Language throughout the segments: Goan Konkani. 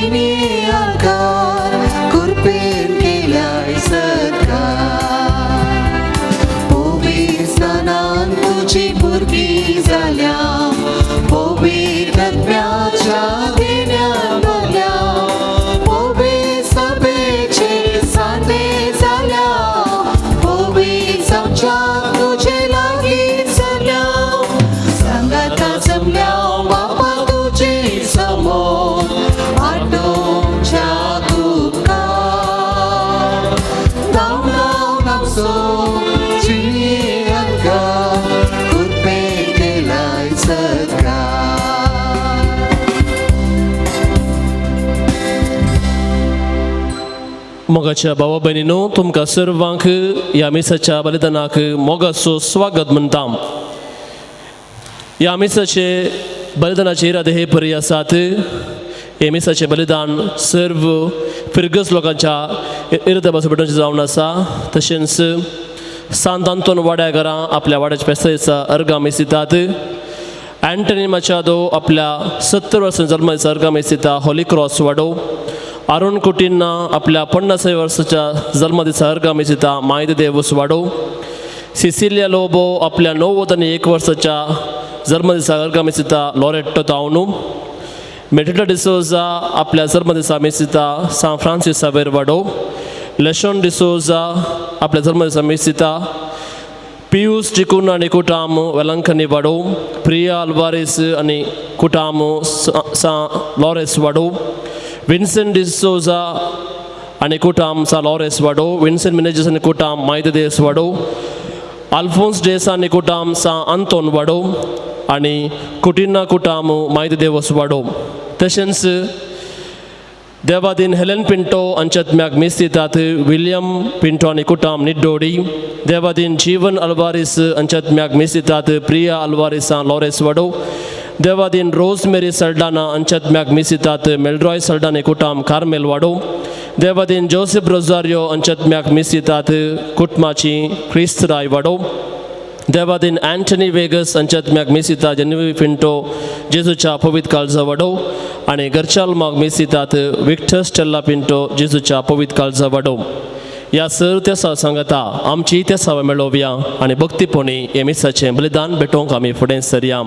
जिणे आकार कृपेन केल्याय सत्कार. पवित्र स्नानान तुजी भुरगीं जाल्या, पवित्र आत्म्याच्या देण्यान भरल्या, पवित्र सभेचे सांदे जाल्या, पवित्र जावच्या तुजे लागीं सरल्या. सांगाता जमल्या बापा तुजे समोर, आटोवच्या तुका. धांव धांव आमचो जिणे अंकार कृपेन केलाय सत्कार. मोगाच्या भावा भयणीनो, तुमकां सर्वांक ह्या मिसाच्या बलिदानाक मोगाचो स्वागत म्हणटा. ह्या मिसाचे बलिदानाचे इरादे हे परी आसात. हे मिसाचें बलिदान सर्व फिरगस लोकांच्या इराद्या पासून जावन आसा. तशेंच सांत आंतोन वाड्या घरां आपल्या वाड्याच्या फेस्ता दिसा अर्गां मीस दितात. अँटनी माचादो आपल्या 70 वर्सां जल्मा दिसा अर्गां मीस दिता, होली क्रॉस वाडो. अरुण कुटिन्ना आपल्या 50 वर्साच्या जल्मा दिसा अर्गां मीस दिता, मायद देवस वाडो. सिसिलिया लोबो आपल्या 91 वर्साच्या जल्मदिसा अर्गां मीस दिता, लॉरेट्टो तावनू. मेटिल्डा डिसोजा आपल्या जल्मदिसा मीस दिता, सान फ्रांसीस सावेर वाडो. लेशॉन डिसोजा आपल्या जल्मदिसा मीस दिता. पियूस चिकून आनी कुटाम, वेलंकनी वाडो. प्रिया अल्वारीस आनी कुटाम, सा लॉरेस वाडो. विन्सेंट डिसोजा आनी कुटाम, सा लॉरेस वाडो. विन्सेंट मिनेजस आनी कुटाम, मायदेस वाडो. अल्फोन्स डेसा आनी कुटाम, सा आंतोन वाडो आनी कुटिन्ना कुटाम, मायद देवस वाडो. तशेंच देवादीन हेलेन पिंटो हांच्या मीस दितात. विलियम पिंटो आनी कुटाम, निड्डोडी. देवादीन जीवन अल्वारीस हांच्या मीस दितात. प्रिया अल्वारीस, लॉरेस वाडो. देवादीन रोज मेरी सल्डाना हांच्या मीस दितात. मेलरॉय सल्डाना कुटाम, कार्मेल वाडो. देवादीन जोसेफ रोजारियो हांच्या मीस दितात. कुटमाची, क्रिस्तराय वाडो. देवादीन अँटनी वेगस हांच्या मीस दिता. जेनिवी पिंटो, जेजूच्या पवित्र काळजा वाडो. आनी घरच्याल माग मीस दितात. विक्टर स्टेल्ला पिंटो, जेजूच्या पवित्र काळजा वाडो. ह्या सर तेसा सांगता आमची तेसाव मेळोवया आनी भक्तीपणी हे मिसाचें बलिदान भेटोवंक आमी फुडें सरया.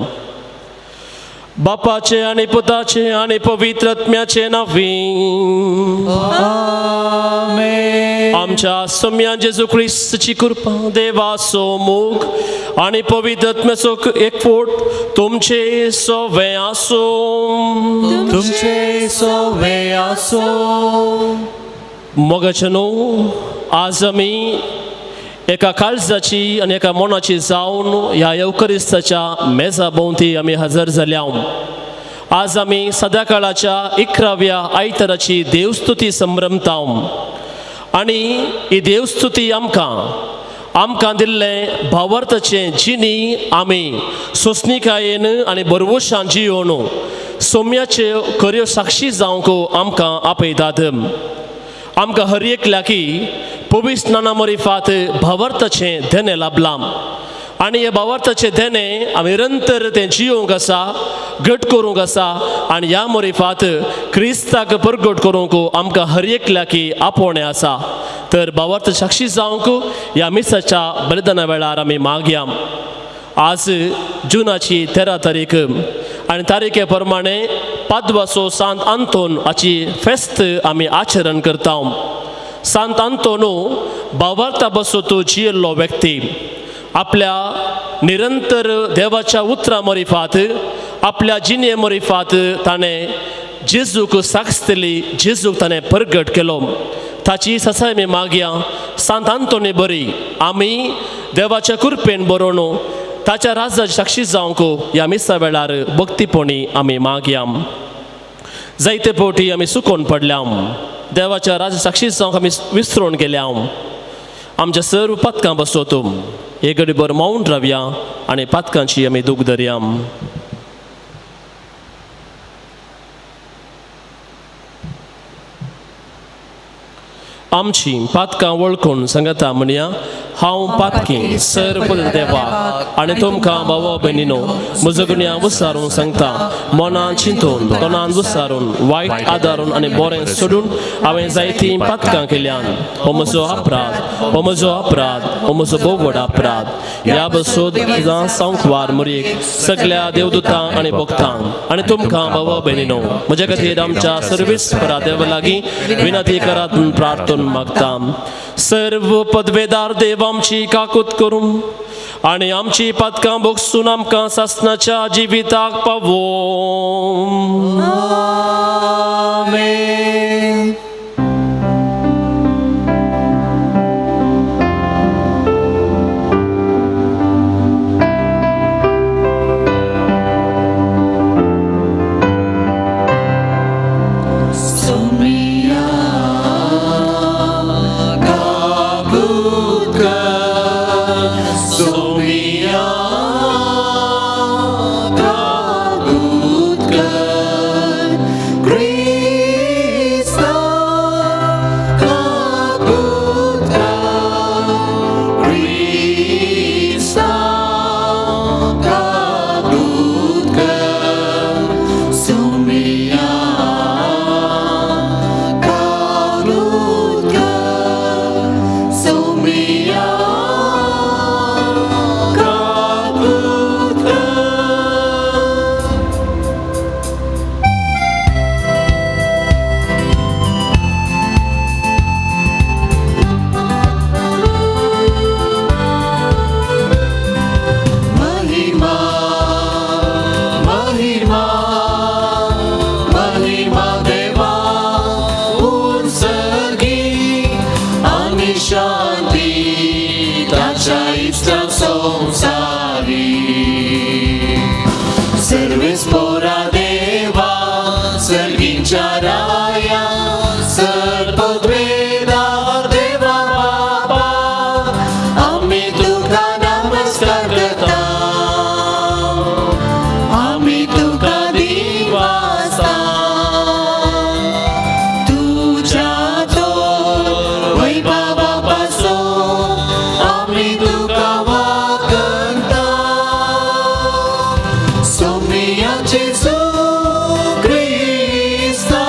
बापाचे आनी पुताचे आनी पवित्र आत्म्याचे नांवी. आमेन. आमच्या सोम्या जेजू क्रिस्तची कृपा, देवाचो मोग आनी पवित्र आत्म्याचो एकवट तुमचे सवे आसूं. तुमचे सोवे आसो. मोगाचे न्हू, आज आमी एका काळजाची आनी एका मनाची जावन ह्या येवकरिस्ताच्या मेजा भोंवती आमी हजर जाल्या. आज आमी सदां काळाच्या 11व्या आयताराची देवस्तुती संभ्रमता आनी ही देवस्तुती आमकां आमकां दिल्लें भावार्थाचें जिणी आमी सोंसणिकायेन आनी बरवशान जियोन सोम्याच्यो खऱ्यो साक्षी जावंक आमकां आपयतात. आमकां हर एकल्याकी पवित्र स्नाना मरिफात भावार्थाचें देणें लाभलां आनी हे भावार्थाचें देणें आमी निरंतर तें जियोवंक आसा, घट करूंक आसा आनी ह्या मरिफात क्रिस्ताक परगट करूंक आमकां हर एकल्याकी आपोवणें आसा. तर भावार्थ साक्षी जावंक ह्या मिसाच्या बलिदाना वेळार आमी मागया. आज जुनाची 13 तारीख आनी तारीखे प्रमाणे पादवाचो सांत आंतोन हाची फेस्त आमी आचरण करता. सांत आंतोनू भावार्था बसोत जियेल्लो व्यक्ती. आपल्या निरंतर देवाच्या उतरां मरिफात, आपल्या जिणे मरिफात ताणें जेजूक साक्ष दिली, जेजूक ताणें परगट केलो. ताची ससाय आमी मागया. सांत आंतोनी बरी आमी देवाच्या कृपेन बरोवन ताच्या राजाची साक्षी जावंक ह्या मिसा वेळार भक्तीपणी आमी मागया. जायते फावटी आमी सुकोन पडल्या, देवाच्या राजा साक्षी जावंक आमी विसरून गेल्या. आमच्या सर्व पातकां बसोत एक घडीभर मौन रावया आनी पातकांची आमी दूख धरया. आमची पातकां वळखून सांगता म्हणया, हांव पातकी सर्व देवाक आनी तुमकां भाव भयणीनो म्हजो गुन्यांव विचारून सांगता. मनान चिंतून, तोंडान विचारून, वायट आदारून आनी बरें सोडून हांवें जायतीं पातकां केल्यान. हो म्हजो अपराध, हो म्हजो अपराध, हो म्हजो भोव व्हड अपराध. ह्या बसूद सांकवार मुरीक, सगल्या देवदूतांक आनी भक्तांक आनी तुमकां भाव भयणीनो म्हज्या खातीर आमच्या सर्वीस देवा लागीं विनंती करात म्हूण प्रार्थन मागता. सर्व पदवेदार देव आमची काकूत करूं आनी आमची पातकां भोगसून आमकां सासणाच्या जिविताक पावोवं. आमेन. सोमिया काकूत कर, सोमिया काकूत कर, क्रिस्ता काकूत कर, क्रिस्ता काकूत कर, सोमिया काकूत कर, सोमिया काकूत कर. महिमा महिमा महिमा देवा उत्सर्गी आणि शांती ताच्या इष्टा संसारी. सर्वेस पोरा देवा सर्गींच्या राया, सर्पद्वेदार देवा बाबा, आम्ही तुका नमस्कार करता, आम्ही तुका दिवासता. तुझ्या थोर वैभवापासून आम्ही तुका वाकणता. सोमिया जेजू क्रिस्ता,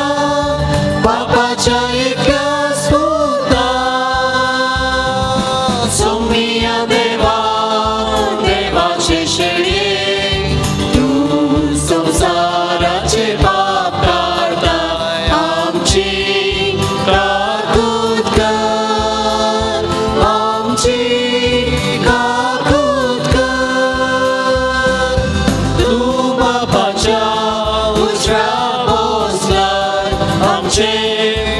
बापाच्या एकल्याच पुता, सोमिया देवा देवाचे शेळये, तू संसाराचे पाप काडता, आमची काकूत कर, आमची काकूत कर. तू बापाच्या उजव्या बसलाय, आमचे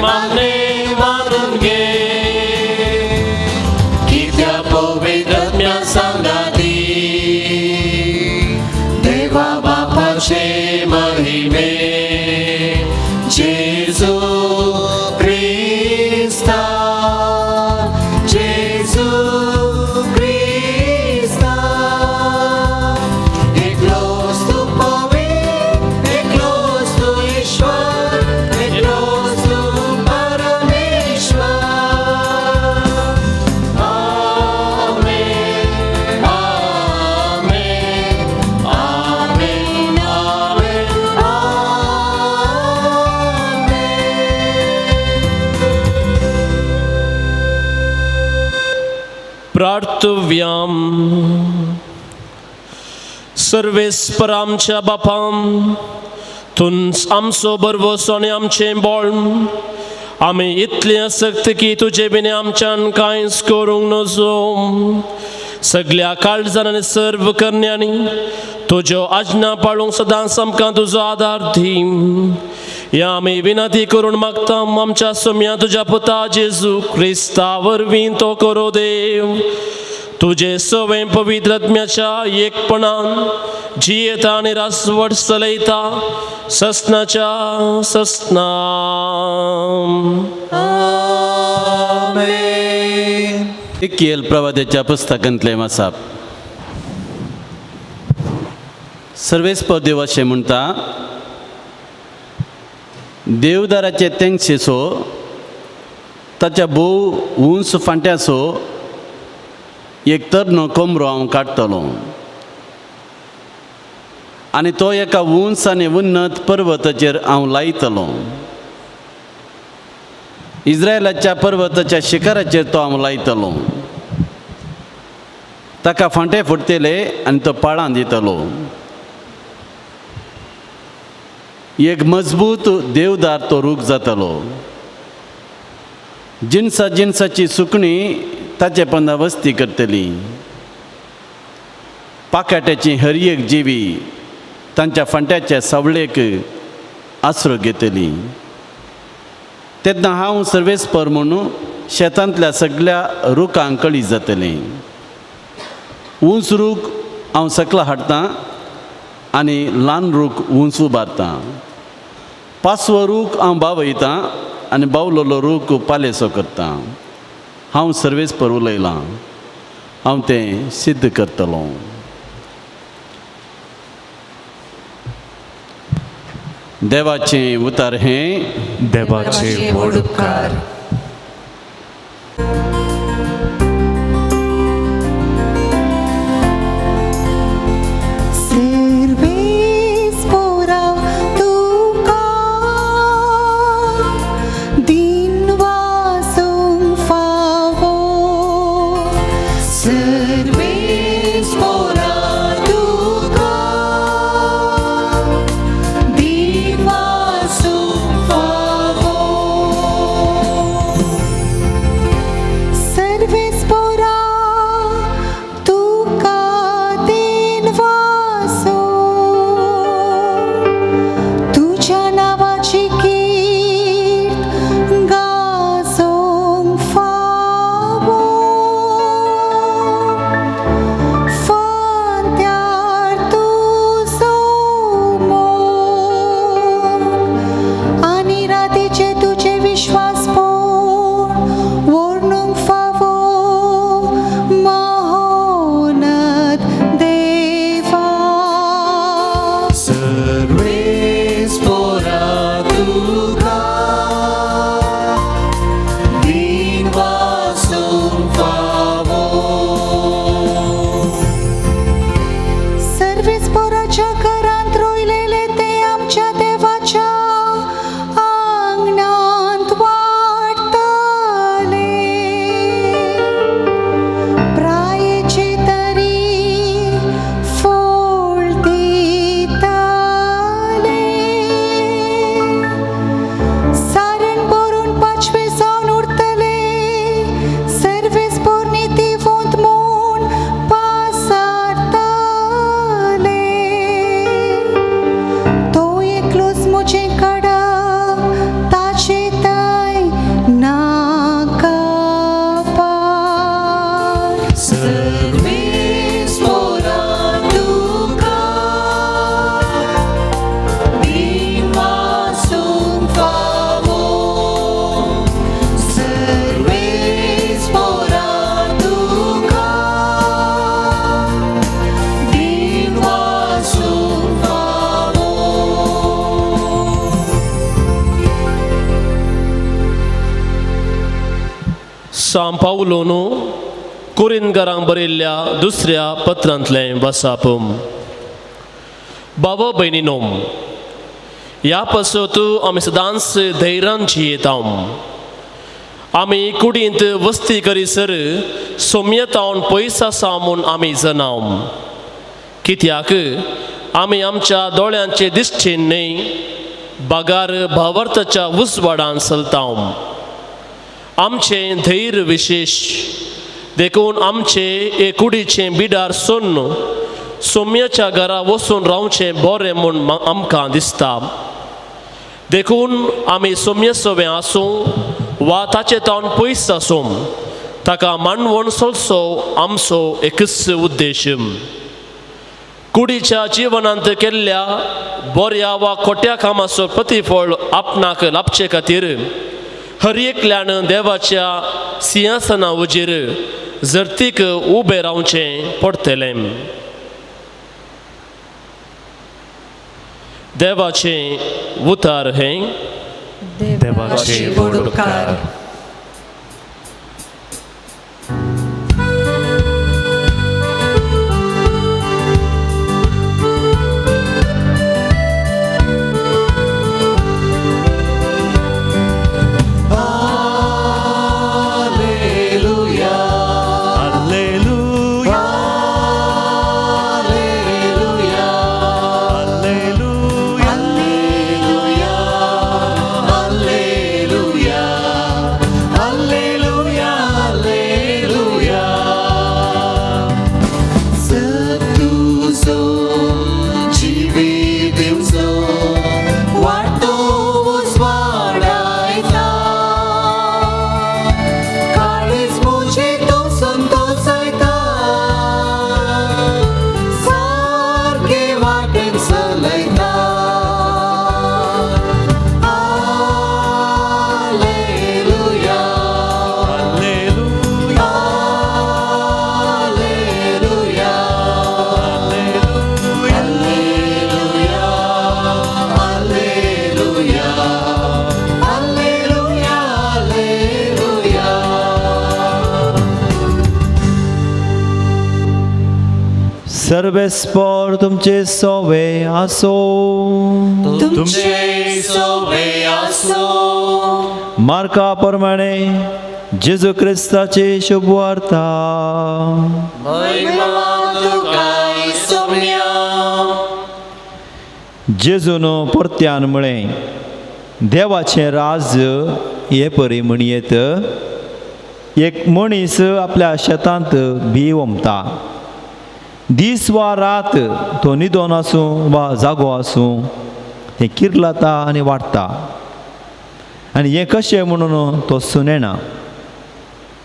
मागणे मानून घे, कित्या पवित्र सांगाती देवा बापाचे महिमे, जेजू क्रिस्ता, जेजू क्रिस्ता. एकलोच तू पवित्र, एकलोच तू ईश्वर, एकलोच तू परमेश्वर. आमेन, आमेन, आमेन, आमेन, आमेन. प्रार्थव्याम. सर्वेस्पर आमच्या बापाम, तूंच आमचो बरवसो आनी आमचें बळ. आमी इतलें आसक्त की तुजे बिने आमच्यान कांयच करूंक नजो. सगल्या काळजान आनी सर्व करण्यांनी तुज्यो आज्ञा पाळूंक सदांच आमकां तुजो आदार दी. ह्या आमी विनंती करून मागता आमच्या सोम्या तुज्या पुता जेजू क्रिस्ता वरवीं तो करो देव. तुजे सवें पवित्र आत्म्याच्या एकपणान जियेता आनी रासवट चलयता ससनाच्या ससना. आमेन. इकियल प्रवाद्याच्या पुस्तकांतले मासाप. सर्वेस्पर देव अशें म्हणटा, देवदाराचे तेंगशेचो ताच्या भोव उंच फांट्याचो एक तरनो कोमरो हांव काडटलो आनी तो एका उंच आनी उन्नत पर्वताचेर हांव लायतलो. इस्रायलाच्या पर्वताच्या शिखराचेर तो हांव लायतलो. ताका फांटे फुटतले आनी तो पाळां दितलो. एक मजबूत देवदार तो रूख जातलो. जिनसा जिनसाची सुकणी ताचे पंदा वस्ती करतली. पाकाट्याची हर एक जिवी तांच्या फांट्याच्या सावळेक आसरो घेतली. तेन्ना हांव सर्वेस्पर म्हणून शेतांतल्या सगळ्या रुखांक कळी जातलें. उंच रूख हांव सकला हाडटां आनी ल्हान रूख उंच उबारतां. पासवो रूख हांव बावयतां आनी बावलोलो रूख पालेसो करतां. हांव सर्वेस्पर उलयलां, हांव तें सिद्ध करतलो. देवाचें उतार हें. देवाचे व्हड उपकार. सर्वेस्पोरा तुका दिन वासूंक फावो. सर्वेस्पोरा तुका दिन वासूंक फावो. सर्वेस्पोरा तुका दिन वासो. तुझ्या नावाची कीर्त गाजोवंक फावो. फांत्यार तुजो मोग आनी रातीचे तुजे विश्वासपण वर्णूंक फावो. महोनत देवा. सर्वेस्पोरा तुका दिन वासूंक फावो. सर्वेस्पोराच्या घरांत रोयलेले ते आमच्या देवाच्या आंगणांत वाडटले. प्रायेचे तरी फळ दितले. सारण भरून पाचवे जावन उरतले. सर्वेस्पोर नितीवंत म्हूण पासारतले. तो एकलोच म्हजें कडक ताचे थंय ना कपाट. सर्वेस्पोरा तुका दिन वासूंक फावो. सर्वेस्पोरा तुका दिन वासूंक फावो. सां पावलोनू कुरिनगरांक बरयल्ल्या दुसऱ्या पत्रांतलें वसाप. बाबा भयणीनो, ह्या पासत आमी सदांच धैर्यान जियेता. आमी कुडींत वस्ती करीसर सोम्यतावन पयस आसा म्हूण आमी जनाव. कित्याक आमी आमच्या दोळ्यांचे दिश्टीन न्हय बागार भावार्थाच्या उजवाडान चलता. आमचें धैर्य विशेश देखून आमचे हे कुडीचें बिडार सोन्न सोम्याच्या घरा वचून रावचें बरें म्हूण आमकां दिसता. देखून आमी सोम्य सवें आसूं वा ताचे तावन पयस आसूं ताका मांडवण चलचो आमचो एकच उद्देश. कुडीच्या जिवनांत केल्ल्या बऱ्या वा खोट्या कामाचो प्रतिफळ आपणाक लाभचे खातीर हर एकल्यान देवाच्या सिंहासना वजीर जर्तीक उबें रावचें पडटलें. देवाचें उतार हें. देवाचे व्हड उपकार. सर्वेस्पर तुमचे सोवे आसो. तुमचे सोवे आसो. मार्का प्रमाणे जेजू क्रिस्ताची शुभवार्ता. महिमा तुकाय सोम्या. जेजून परत्यान म्हळें, देवाचें राज हे परी म्हणयेत. एक मनीस आपल्या शेतांत बी ओंपता. दीस वा रात तो न्हिदोन आसूं वा जागो आसूं, तें किर्लता आनी वाडटा, आनी हें कशें म्हणून तो सुनेना.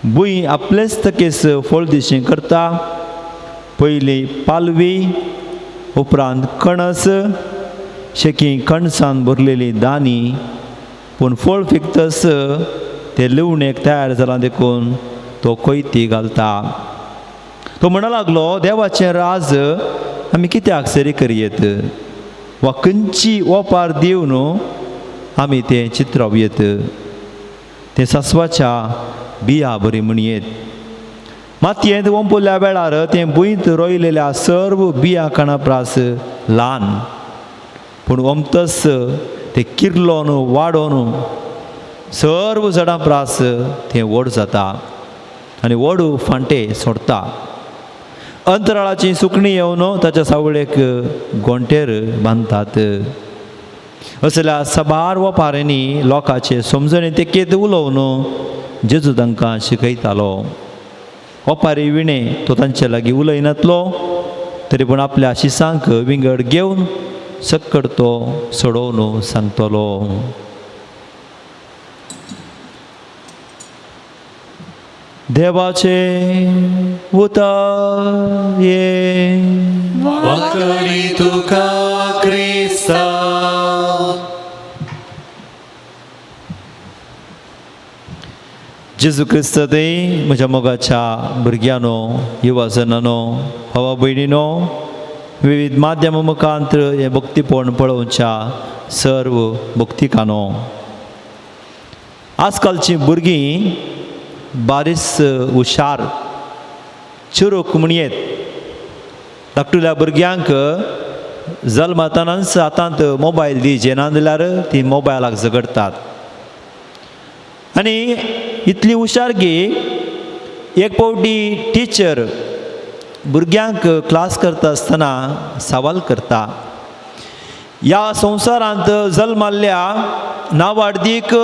भूंय आपलेच तकेस फळ दिशें करता. पयलीं पालवी, उपरांत कणस, शेकी कणसान भरलेली दानी. पूण फळ फिकतस ते लिवणेक तयार जालां देखून तो कोयती घालता. तो म्हणा लागलो, देवाचें राज आमी कित्याक सरी करयेत वा खंयची ओपार दिवन आमी तें चित्रावयेत? तें सासवाच्या बिया बरी म्हणयेत. मातयेंत वंपुल्ल्या वेळार तें भुंयत रोयलेल्या सर्व बिया कणा प्रास ल्हान, पूण ओमतस तें किर्लोन वाडोन सर्व झाडां प्रास तें व्हड जाता आनी व्हड फांटे सोडटा. अंतराळाची सुकणीं येवन ताच्या सावळेक गोंटेर बांदतात. असल्या सबार वपाऱ्यांनी लोकांचे समजणे तेकेत उलोवन जेजू तांकां शिकयतालो. ओपारी विणे तो तांचे लागीं उलयनातलो, तरी पूण आपल्या शिसांक विंगड घेवन सक्कड तो सोडोवन सांगतलो. देवाचे उतर ये. वाकडी तुका क्रिस्ता. जेजू क्रिस्त ते म्हज्या मोगाच्या भुरग्यांनो, युवाजनानो, भावा भयणीनो, विविध माध्यम मुखांत हें भक्तीपण पळोवच्या सर्व भक्तिकानो, आजकालचीं भुरगीं बारीस हुशार, चिरूक म्हणयेत. धाकटुल्या भुरग्यांक जल्मतानाच हातांत मोबायल दी जेना जाल्यार ती मोबायलाक झगडटात. आनी इतली हुशार की एक फावटी टिचर भुरग्यांक क्लास करता आसतना सवाल करता, ह्या संवसारांत जल्माल्ल्या नावाडदीक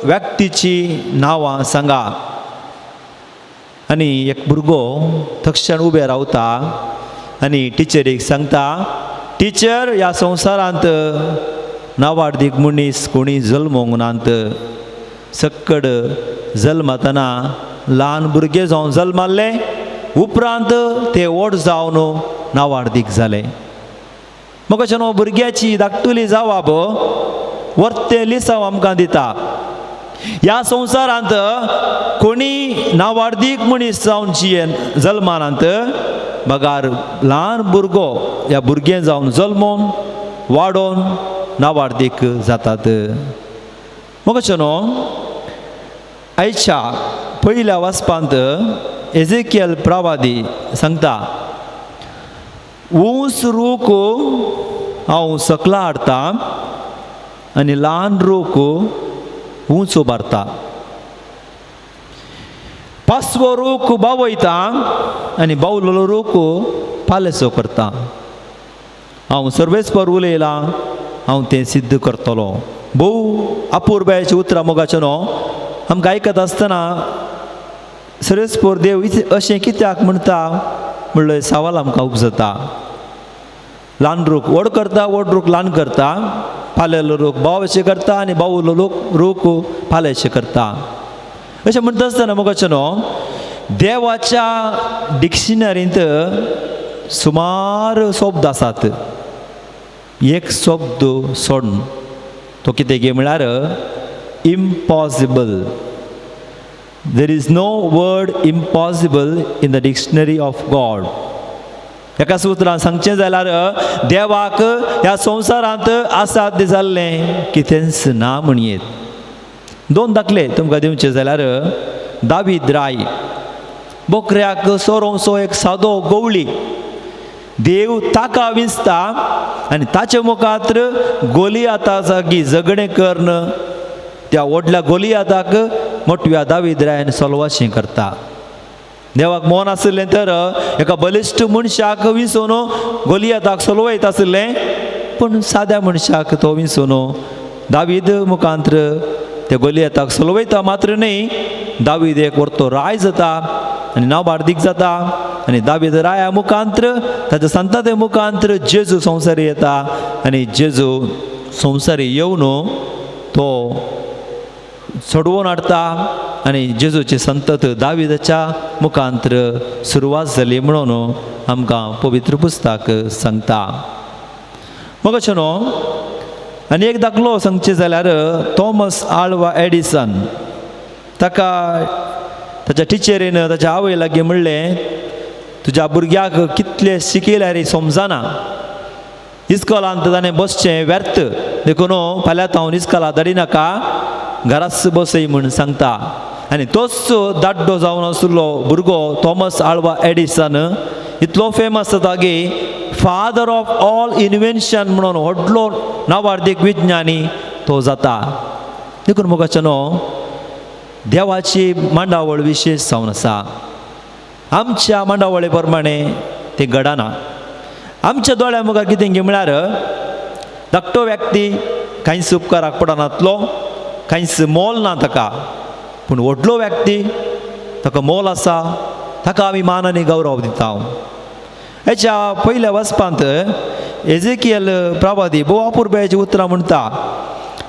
व्यक्तीची नांवां सांगा. आनी एक भुरगो तक्षण उबे रावता आनी टिचरीक सांगता, टिचर, ह्या संवसारांत नावाडदीक मनीस कोणी जल्मोंक नात. सक्कड जल्मतना ल्हान भुरगे जावन जल्माल्ले, उपरांत ते व्हड जावन नावाडदीक जाले. म्हाका अशें न्हू भुरग्याची धाकटुली जावाब वर्ते लिसांव आमकां दिता. ह्या संवसारांत कोणी नावाडदीक मनीस जावन जियेन जल्मानात, बगार ल्हान भुरगो ह्या भुरगें जावन जल्मोन वाडोवन नावाडदीक जातात. म्हाका अशें न्हू आयच्या पयल्या वाचपांत एजेकियल प्रवादी सांगता, ऊंच रूख हांव सकला हाडटा आनी ल्हान रूख ऊंच उबारता. पासवो रूख बावयता आनी बावलेलो रूख पालेसो करता. हांव सर्वेस्पर उलयलां, हांव तें सिद्ध करतलो. भोव अपुरबायेची उतरां मोगाचें न्हू आमकां आयकत आसतना सर्वेस्पर देव अशें कित्याक म्हणटा म्हणल्यार सवाल आमकां उपजता. ल्हान रूख व्हड करता, व्हड रूख ल्हान करता, पालेलो रूख बावशे करता आनी बावलो रूख पालेशे करता. अशें म्हणटा आसतना मोगाचें न्हू देवाच्या डिक्शनरींत सुमार शब्द आसात. एक शब्द सोडून तो कितें गे म्हळ्यार impossible. There is no word impossible in the dictionary of God. एका सुत्रान सांगचें जाल्यार देवाक ह्या संवसारांत असाध्य जाल्लें कितेंच ना म्हणयेत. दोन दाखले तुमकां दिवचे जाल्यार दावीद राय बोकऱ्याक सोरोवचो एक सादो गवळी देव ताका विंचता आनी ताचे मुखार गोलियाता जागी झगडें करून त्या व्हडल्या गोलियाताक मोटव्या दावीद रायान सोलवाशें करता. देवाक मोन आशिल्लें तर एका बलिश्ट मनशाक विंचून गोलियाताक सोलवयत आशिल्लें, पूण साद्या मनशाक तो विंचून दावीद मुखांत्र ते गोलियाताक सोलवयता. मात्र न्हय, दावीद एक व्हरतो राय जाता आनी नांव बार्दीक जाता आनी दावीद राया मुखांत्र ताच्या संताते मुखांत्र जेजू संवसारी येता आनी जेजू संवसारी येवन तो सोडवून हाडटा आनी जेजूची संतत दाविदाच्या मुखांत्र सुरवात जाली म्हणून आमकां पवित्र पुस्तक सांगता. मग अशें न्हू, आनी एक दाखलो सांगचें जाल्यार थॉमस आल्वा एडिसन ताका ताच्या टिचरीन ताच्या आवय लागीं म्हणलें, तुज्या भुरग्याक कितलें शिकयल्यार समजना, इस्कोलांत ताणें बसचें व्यर्थ, देखून फाल्यां हांव इस्कोला धाडिनाका, घराच बसय म्हूण सांगता. आनी तोच दाड्डो जावन आशिल्लो भुरगो थॉमस आल्वा एडिसन इतलो फेमस जाता की फादर ऑफ ऑल इन्व्हेन्शन म्हणून व्हडलो नावार्दीक विज्ञानी तो जाता. देखून मोगाचें न्हू, देवाची मांडावळ विशेश जावन आसा. आमच्या मांडावळे प्रमाणे तें घडना. आमच्या दोळ्या मुखार कितें गी म्हळ्यार धाकटो व्यक्ती कांयच उपकाराक पडनातलो, कांयच मोल ना ताका, पूण व्हडलो व्यक्ती ताका मोल आसा, ताका आमी मान आनी गौरव दिता. हेच्या पयल्या वचपांत एजेकियल प्रवादी भोव अपुरबायेची उतरां म्हणटा,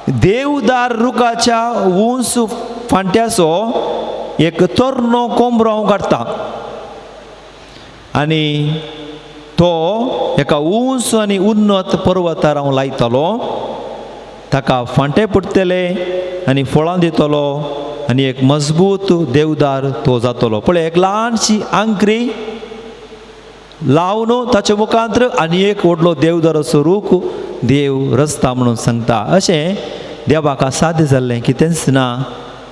देवदार रुखाच्या उंच फांट्याचो एक तरणो कोंबरो हांव काडटा आनी तो एका उंच आनी उन्नत पर्वतार हांव लायतलो, ताका फांटे पडटले आनी फळां दितलो आनी एक मजबूत देवदार तो जातलो. पळय, एक ल्हानशी आंकरी लावन ताचे मुखांत्र आनी एक व्हडलो देवदाराचो रूख देव रचता म्हणून सांगता. अशें देवाक साध्य जाल्लें कितेंच ना.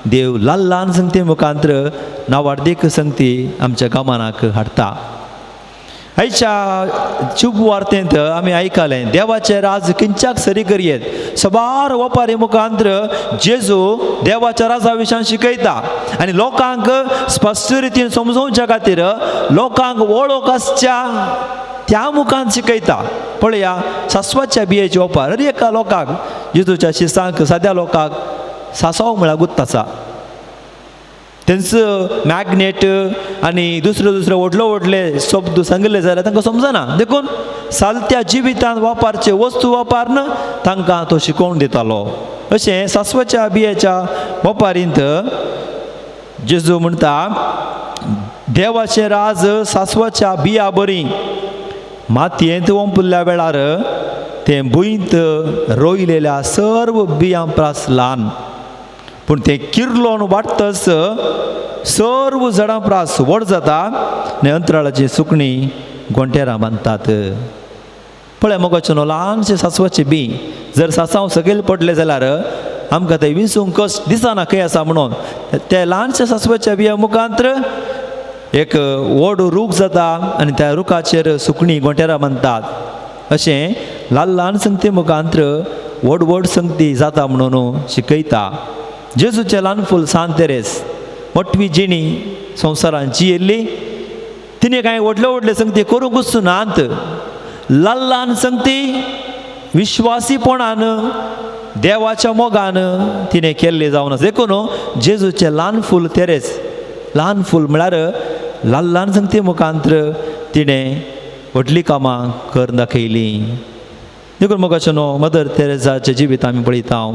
देव ल्हान ल्हान संगती मुखांत्र नावार्दीक संगती आमच्या गमनाक हाडटा. आयच्या शुभ वार्तेंत आमी आयकलें देवाचें राज किंच्याक सरी करयेत. सबार वपारी मुखांत्र जेजू देवाच्या राजा विशयान शिकयता आनी लोकांक स्पश्ट रितीन समजोवच्या खातीर लोकांक वळख आसच्या त्या मुखान शिकयता. पळया, सासवाच्या बियेची ओपार हर एका लोकांक जेजूच्या शिसांक साद्या लोकांक सासव म्हळ्यार गुत्त आसा. तेंचो मॅग्नेट आनी दुसरे दुसरे व्हडले व्हडले शब्द सांगिल्ले जाल्यार तांकां समजना, देखून सालत्या जिवितांत वापरचे वस्तू वापरन तांकां तो शिकोवन दितालो. अशें सासवाच्या बियेच्या वपारींत जेजू म्हणटा, देवाचें राज सासवाच्या बिया बरी मातयेंत ओंपुल्ल्या वेळार तें भुंयत रोयलेल्या सर्व बियां प्रास ल्हान, पूण तें किर्लोन वाडटच सर्व झाडां प्रास व्हड जाता आनी अंतराळाची सुकणीं गोंटेरां बांदतात. पळय मोगाचें न्हू, ल्हानशें सासवाचें बी जर सासांव सकयल पडलें जाल्यार आमकां तें विंचूंक कश्ट दिसना खंय आसा म्हणून. ते ल्हानशें सासवाच्या बिया मुखांत्र एक व्हड रूख जाता आनी त्या रुखाचेर सुकणीं गोंटेरां बांदतात. अशें ल्हान ल्हान संगती मुखांत्र व्हड व्हड संगती जाता म्हणून शिकयता. जेजूचें ल्हान फूल सांत तेरेस मोटवी जिणी संवसारान जियेल्ली, तिणें कांय व्हडले व्हडले संगती करूंकूच नात. ल्हान ल्हान संगती विश्वासीपणान देवाच्या मोगान तिणें केल्ले जावन आसा. देखून जेजूचें ल्हान फूल तेरेस, ल्हान फूल म्हळ्यार ल्हान ल्हान संगती मुखांत्र तिणें व्हडलीं कामां करून दाखयलीं. देखून मोगाचें न्हू, मदर तेरेसाचें जिवीत आमी पळयता.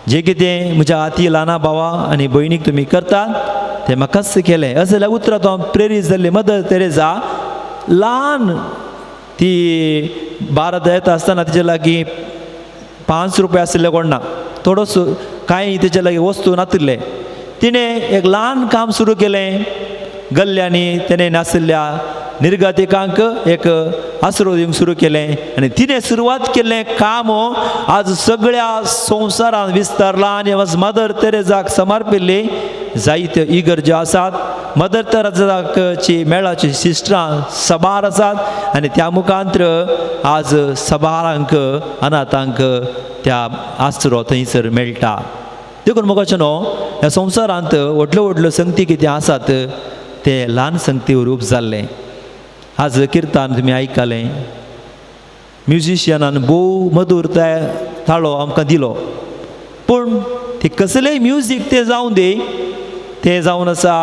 जें कितें म्हज्या आती ल्हाना भावा आनी भयणीक तुमी करतात तें म्हाकाच केलें अशें जाल्यार उतरां तो प्रेरीत जाल्ली मदर तेरेसा ल्हान ती भारत येता आसतना तिचे लागीं 5 रुपया आशिल्ले कोण ना, थोडोसो कांय तेचे लागीं वस्तू नातिल्ले. तिणें एक ल्हान काम सुरू केलें. गल्ल्यांनी तेणें नाशिल्ल्या निर्गतिकांक एक आसरो दिवंक सुरू केलें आनी तिणें सुरवात केल्लें काम आज सगळ्या संवसारांत विस्तारलां आनी आज मदर तेरेजाक समर्पिल्ली जायत्यो इगर्ज्यो आसात. मदर तेरेजाची मेळाची सिस्टरां सबार आसात आनी त्या मुखांत्र आज सबारांक अनाथांक त्या आसरो थंयसर मेळटा. देखून मोगाचें न्हू ह्या संवसारांत व्हडल्यो व्हडल्यो संगती कितें आसात ते ल्हान संगती रूप जाल्लें. आज किर्तान तुमी आयकलें, म्युजिशियनान भोव मधूर ताळो आमकां दिलो, पूण ते कसलेय म्युजीक तें जावं दी, तें जावन आसा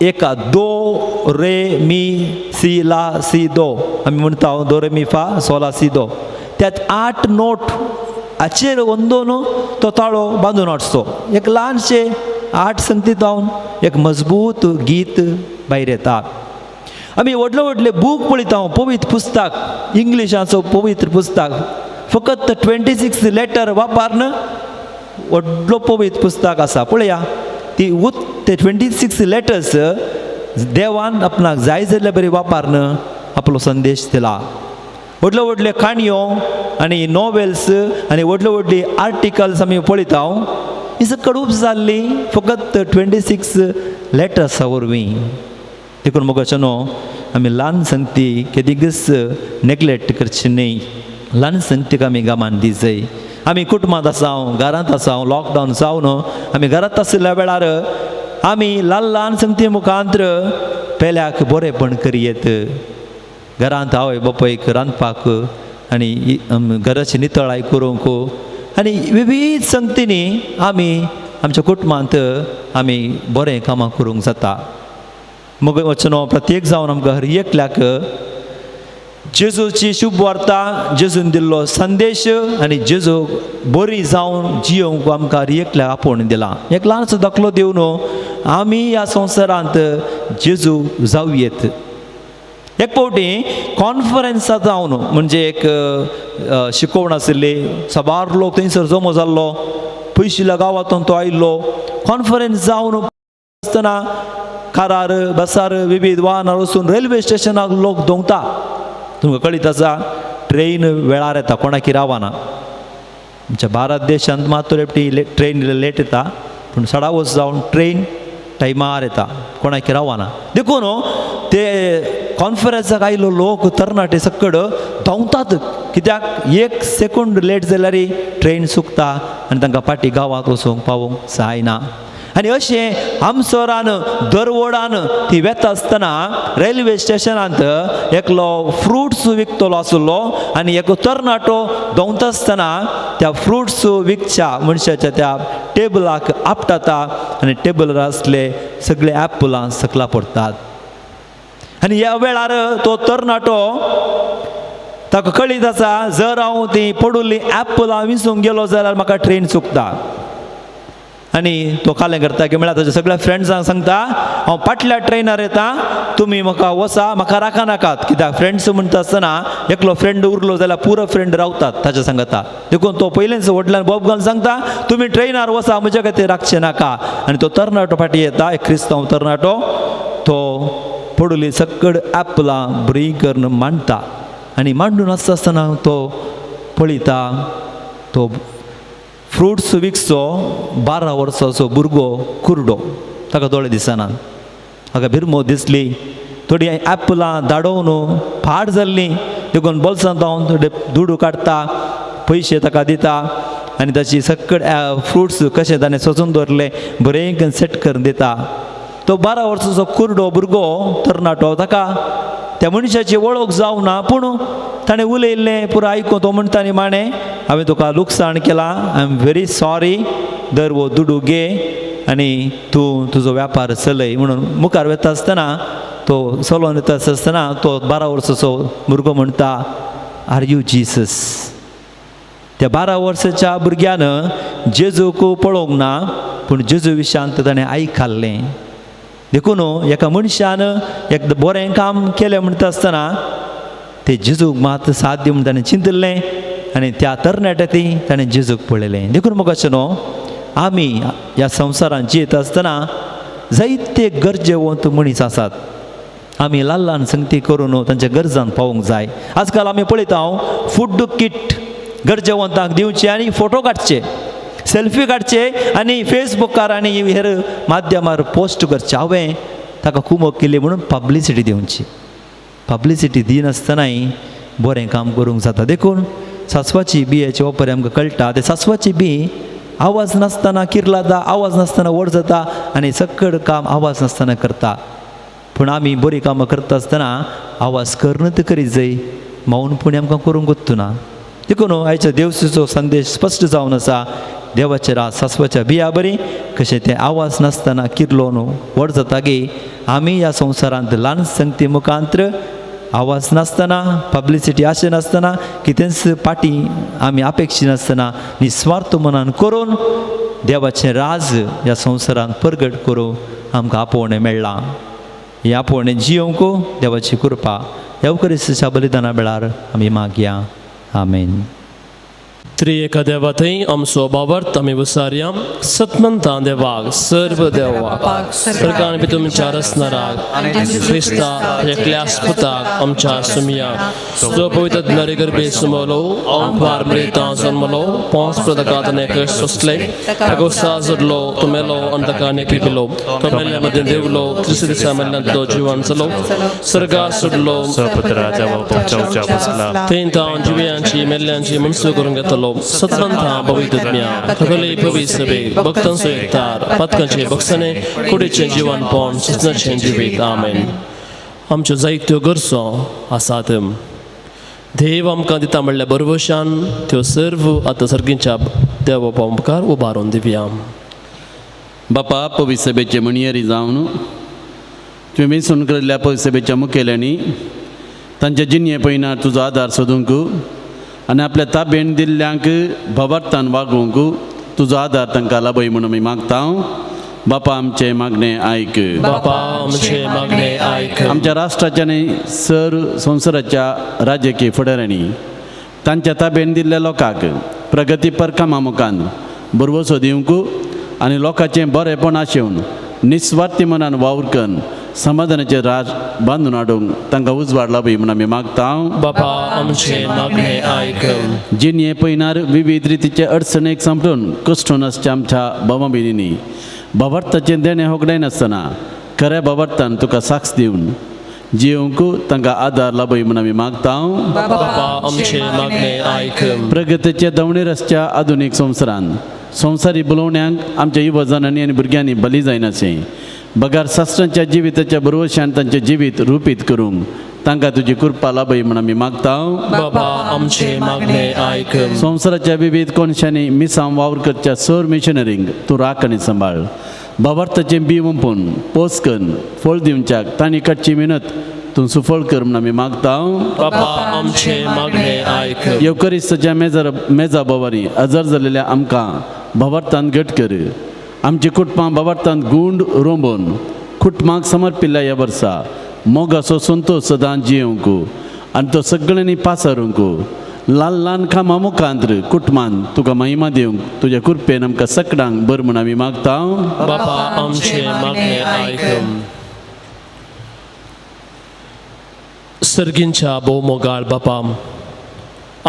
एका दो रे मी सी ला सी दो आमी म्हणटा, दो रे मी फा सोला सी दो, त्यात 8 नोट हाचेर अंदून तो ताळो बांदून हाडचो. एक ल्हानशें 8 संगती जावन एक मजबूत गीत भायर येता. आमी व्हडले व्हडले बूक पळयता, पवित्र पुस्तक, इंग्लिशाचो पवित्र पुस्तक, फकत 26 लेटर वापरून व्हडलो पवित्र पुस्तक आसा. पळया ती ते 26 लेटर्स देवान आपणाक जाय जाल्ले बरी वापरून आपलो संदेश दिला. व्हडल्यो व्हडल्यो काणयो आनी नॉवेल्स आनी व्हडल्यो व्हडली आर्टिकल्स आमी पळयता, ही कडूप जाल्ली फकत 26 लेटर्सा वरवीं. देखून मोगाचें न्हू आमी ल्हान संगती केदीकच नेग्लेक्ट करची न्हय, ल्हान संगतीक आमी गमान दी जाय. आमी कुटुंबांत आसा, घरांत आसा, लॉकडावन जावन आमी घरांत आशिल्ल्या वेळार आमी ल्हान ल्हान संगती मुखांत्र पेल्याक बरेंपण करयेत. घरांत आवय बापायक रांदपाक आनी घराची नितळाय करूंक आनी विविध संगतींनी आमी आमच्या कुटुंबांत आमी बरें कामां करूंक जाता. मग वचनो प्रत्येक जावन आमकां हर एकल्याक जेजूची शुभ वार्ता, जेजून दिल्लो संदेश आनी जेजू बरी जावन जियोवंक आमकां हर एकल्याक आपोवन दिला. एक ल्हानसो दाखलो दिवन आमी ह्या संवसारांत जेजू जावं येत. एक फावटी कॉन्फरन्सा जावन म्हणजे एक शिकोवण आशिल्ली, साबार लोक थंयसर जमो जाल्लो, पयशिल्ल्या गांवांतून तो आयिल्लो. कॉन्फरन्स जावन आसतना कारार बसार विविध वाहनार वचून रेल्वे स्टेशनाक लोक दोंगता. तुमकां कळीत आसा ट्रेन वेळार येता, कोणाकी रावना. आमच्या भारत देशांत मात थोडे ट्रेन लेट येता, पूण सडावच जावन ट्रेन टायमार येता, कोणाकी रावना. देखून ते कॉन्फरन्साक आयिल्लो लोक तरणाटे सकड धांवतात, कित्याक एक सेकंड लेट जाल्यार ट्रेन चुकता आनी तांकां फाटीं गांवांत वचूंक पावोवंक जायना. आनी अशें आमसरान दरवडान ती वेता आसतना रेल्वे स्टेशनांत एकलो फ्रुट्स विकतलो आसलो आनी एक तरणाटो धांवता आसतना त्या फ्रुट्स विकच्या मनशाच्या त्या टेबलाक आपटाता आनी टेबलार आसले सगळे एपलां सकला पडटात. आनी ह्या वेळार तो तरणाटो ताका कळीत आसा, जर हांव ती पडुल्ली एपलां विसूंक गेलो जाल्यार म्हाका ट्रेन चुकता. आनी तो कालें करता की म्हळ्यार ताच्या सगळ्या फ्रेंड्सांक सांगता, हांव फाटल्या ट्रेनार येता, तुमी म्हाका वसा, म्हाका राखा नाकात. कित्याक फ्रेंड्स म्हणटा आसतना एकलो फ्रेंड उरलो जाल्यार पुरो फ्रेंड रावतात ताच्या सांगता. देखून तो पयलेंच व्हडल्यान बोब घालून सांगता, तुमी ट्रेनार वसा, म्हज्या खातीर राखचें नाका. आनी तो तरणाटो फाटीं येता, एक क्रिस्तांव तरणाटो, तो पडुली सकड एपलां बरी करून मांडटा आनी मांडून आसता आसतना तो पळयता तो फ्रुट्स विकचो 12 वर्साचो भुरगो कुरडो, ताका दोळे दिसना, ताका भिरमो दिसली, थोडी एपलां धाडोवन फाट जाल्ली, देखून बोल्सांत हांव थोडे दुडू काडटा, पयशे ताका दिता आनी ताची सकड फ्रुट्स कशें ताणें सजून दवरलें बरें सेट करून दिता. तो 12 वर्साचो कुरडो भुरगो तरणाटो, ताका त्या मनशाची वळख जावं ना, पूण ताणें उलयल्लें पुरो आयकून तो म्हणटा, न्ही माणे हांवें तुका लुकसाण केलां, I am very sorry, दर वो दुडू घे आनी तूं तुजो व्यापार चलय. म्हणून मुखार वता आसतना तो चलोवन वता आसतना तो 12 वर्साचो भुरगो म्हणटा, are you Jesus? त्या 12 वर्साच्या भुरग्यान जेजूक पळोवंक ना, पूण जेजू विशांत ताणें आयकल्लें. देखून एका मनशान एक बरें काम केलें म्हणटा आसतना ते जेजूक मात साथ दी म्हूण ताणें चिंतिल्लें आनी त्या तरणाट्या ती ताणें जेजूक पळयलें. देखून म्हाका अशें न्हू आमी ह्या संवसारांत जियेत आसतना जायते गरजेवंत मनीस आसात, आमी ल्हान ल्हान संगती करून तांच्या गरजान पावूंक जाय. आजकाल आमी पळयता हांव फूड किट गरजेवंतांक दिवचे आनी फोटो काडचे, सेल्फी काडचे आनी फेसबुकार आनी हेर माध्यमार पोस्ट करचे. हांवें ताका कुमक केली म्हणून पब्लिसिटी दिवची. पब्लिसिटी दिनासतनाय बरें काम करूंक जाता. देखून सासवाची बियेचे वापर आमकां कळटा. ते सासवाची बी आवाज नासतना किर्लाता, आवाज नासतना व्हड जाता आनी सकड काम आवाज नासतना करता. पूण आमी बरीं कामां करता आसतना आवाज करून करीत जाय, मौनपणी आमकां करूंक वचना. देखून आयच्या देवसीचो संदेश स्पश्ट जावन आसा, देवाचे राज सासवाच्या बिया बरी कशें तें आवाज नासतना किर्लो न्हू व्हड जाता की आमी ह्या संवसारांत ल्हान संगती मुखांत्र आवाज नासतना, पब्लिसिटी आशे नासतना, कितेंच पाटी आमी अपेक्षी नासतना निस्वार्थ मनान करून देवाचें राज ह्या संवसारांत परगट करूं आमकां आपोवणें मेळ्ळां. हें आपोवणें जियोवंक देवाची कृपा येवकरिस्ताच्या बलिदाना वेळार आमी मागया. आमेन. त्रिएका देवा थंय आमचो बावर्त आमी वसारया सतमंता देवाक सर्व देवाक सरकारान बी तुमच्या रसनराक क्रिस्ता एकल्या पुताक आमच्या सुमया जो पवित्र नरे गर्भे सुमलो अंपार मृता जन्मलो पोंस प्रदकात नेक सोसले ताका साजरलो तुमेलो आनी ताका नेकी पिलो तो मेल्ल्या मदीं देवलो तिसऱ्या दिसा मेल्ल्यान तो जिवन चलो सर्गा सोडलो थंय तांव जिव्यांची मेल्ल्यांची मनसू करून घेतलो. सतमंता पवित्रज्ञा सगळे पवित्र भक्तांचो एकतार पातकांचे बक्षणे कुडीचें जिवन पण सुचनाचें जिवीत. आमेन. आमच्यो जायत्यो गरजो आसात. देव आमकां दिता म्हणल्यार बरवशान त्यो सर्व आतां सर्गींच्या देव बापा मुखार उबारून दिवया. बापा पविसभेचे म्हणयेरी जावन तुवें वेंचून केल्ल्या पविसभेच्या मुखेल्यांनी तांच्या जिणये पयनार तुजो आदार सोदूंक आनी आपल्या ताबेन दिल्ल्यांक भवार्थान वागोवंक तुजो आदार तांकां लाभय म्हणून आमी मागता. बापा आमचें मागणें आयक. बापा आमचें मागणें आयक. आमच्या राष्ट्राच्या आनी सर संवसाराच्या राजकीय फुडाऱ्यांनी तांच्या ताबेन दिल्ल्या लोकांक प्रगतीपर कामां मुखान भरवसो दिवंक आनी लोकांचें बरेंपण आशेवन निस्वार्थी मनान वावर करून समाधानाचें राज बांदून हाडूंक तांकां उजवाड लाभय म्हूण आमी मागता. बापा आमचें मागणें आयक. जिणये पयनार विविध रितीचे अडचणेक सांपडून कश्टून आसच्या आमच्या भावा भयणींनी भावार्थाचें देणें होगडायनासतना खऱ्या भावार्थान तुका साक्ष दिवन जियोवंक तांकां आदार लाभय म्हूण आमी मागता. बापा आमचें मागणें आयक. प्रगतीचे दवणेर आसच्या आधुनीक संवसारान संवसारी बोलोवण्यांक आमच्या युवजनांनी आनी भुरग्यांनी बली जायनाशें बगार शास्त्रांच्या जिविताच्या भरवशान तांचें जिवीत रुपीत करूंक तांकां तुजी कृपा लाभय म्हूण आमी मागता. बाबा आमचें मागणें आयक. संवसाराच्या विविध कोनशांनी मिसांव वावर करच्या सर मिशनरींक तूं राख आनी सांबाळ. भावार्थाचें बी वंपून पोस करून फळ दिवच्याक तांणी काडची मेहनत तूं सुफळ कर म्हूण आमी मागता. बाबा आमचें मागणें आयक. येवकरिस्ताच्या मेजा बोवारी हजर जाल्लेल्या आमकां भावार्थान घट कर. आमची कुटुंबां भावार्थान गूंड रोंबोवन कुटुंबाक समर्पिल्ल्या ह्या वर्सा मोगाचो संतोश सदां जियोवंक आनी तो सगळ्यांनी पासारूंक ल्हान ल्हान कामां मुखांत्र कुटुंबान तुका महिमा दिवंक तुज्या कृपेन आमकां सकडांक बर म्हूण आमी मागता. बाबा आमचें मागणें आयक. सर्गींच्या भोवमोगाळ बापा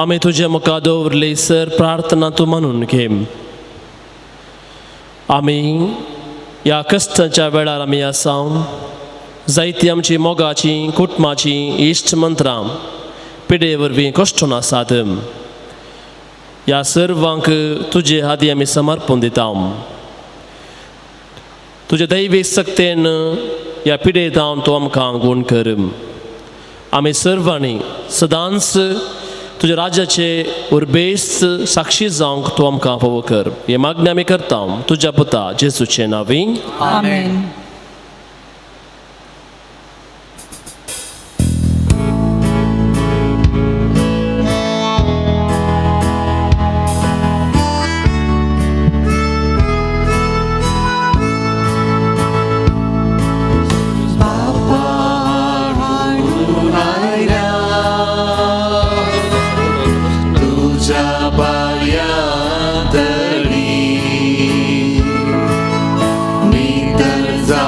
आमी तुजे मुखार दवरली सर प्रार्थना तूं मानून घे. आमी ह्या कश्टाच्या वेळार आमी आसा. जायती आमची मोगाची कुटुंबाची इश्ट मंत्रां पिडे वरवीं कश्टून आसात. ह्या सर्वांक तुजे हाती आमी समर्पण दिता. तुजे दैवीक सक्तेन ह्या पिडे जावन तूं आमकां गूण कर. आमी सर्वांनी सदांच तुज्या राज्याचे उर्बेस्त साक्षी जावंक तूं आमकां फावो कर. हे मागणें आमी करता तुज्या पुता जेजूचे नांवी. आमेन. तुझ्या पांया तळी नितळ जा.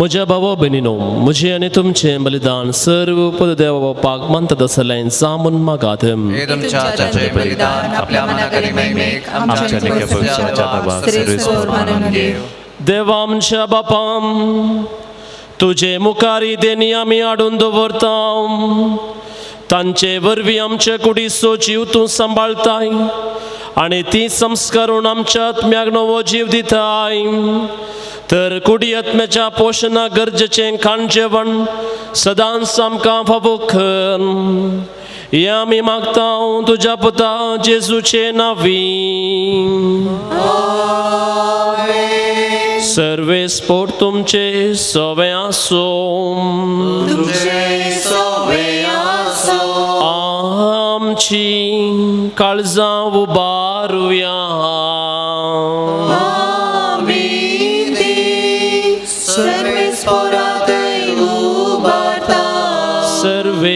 म्हज्या भावा भयणीनो, म्हजें आनी तुमचें बलिदान सर्व पद देवा बापाक मानतात आसलें जामून मागात. हे तुमच्या हाताचे बलिदान आपल्या मनाकडे महिमेक आमच्या निक्या सर्वेस्पोर मानून घेव. देवा आमच्या बापाम, तुजे मुखारी देणी आमी हाडून दवरता. तांचे वरवीं आमचे कुडीचो जीव तूं सांबाळताय आनी ती संस्कारून आमच्या आत्म्याक नवो जीव दिताय. तर कुडी आत्म्याच्या पोशणा गरजेचें खाण जेवण सदांच आमकां फावो कर, हें आमी मागता तुज्या पुता जेजूचे नांवी. सर्वेस्पोर तुमचे सवे आसूं. तुमचे सवे आसूं. आमची काळजां उबारुया. आमी ती सर्वेस्पोरात उबारता. सर्वेस्पोराक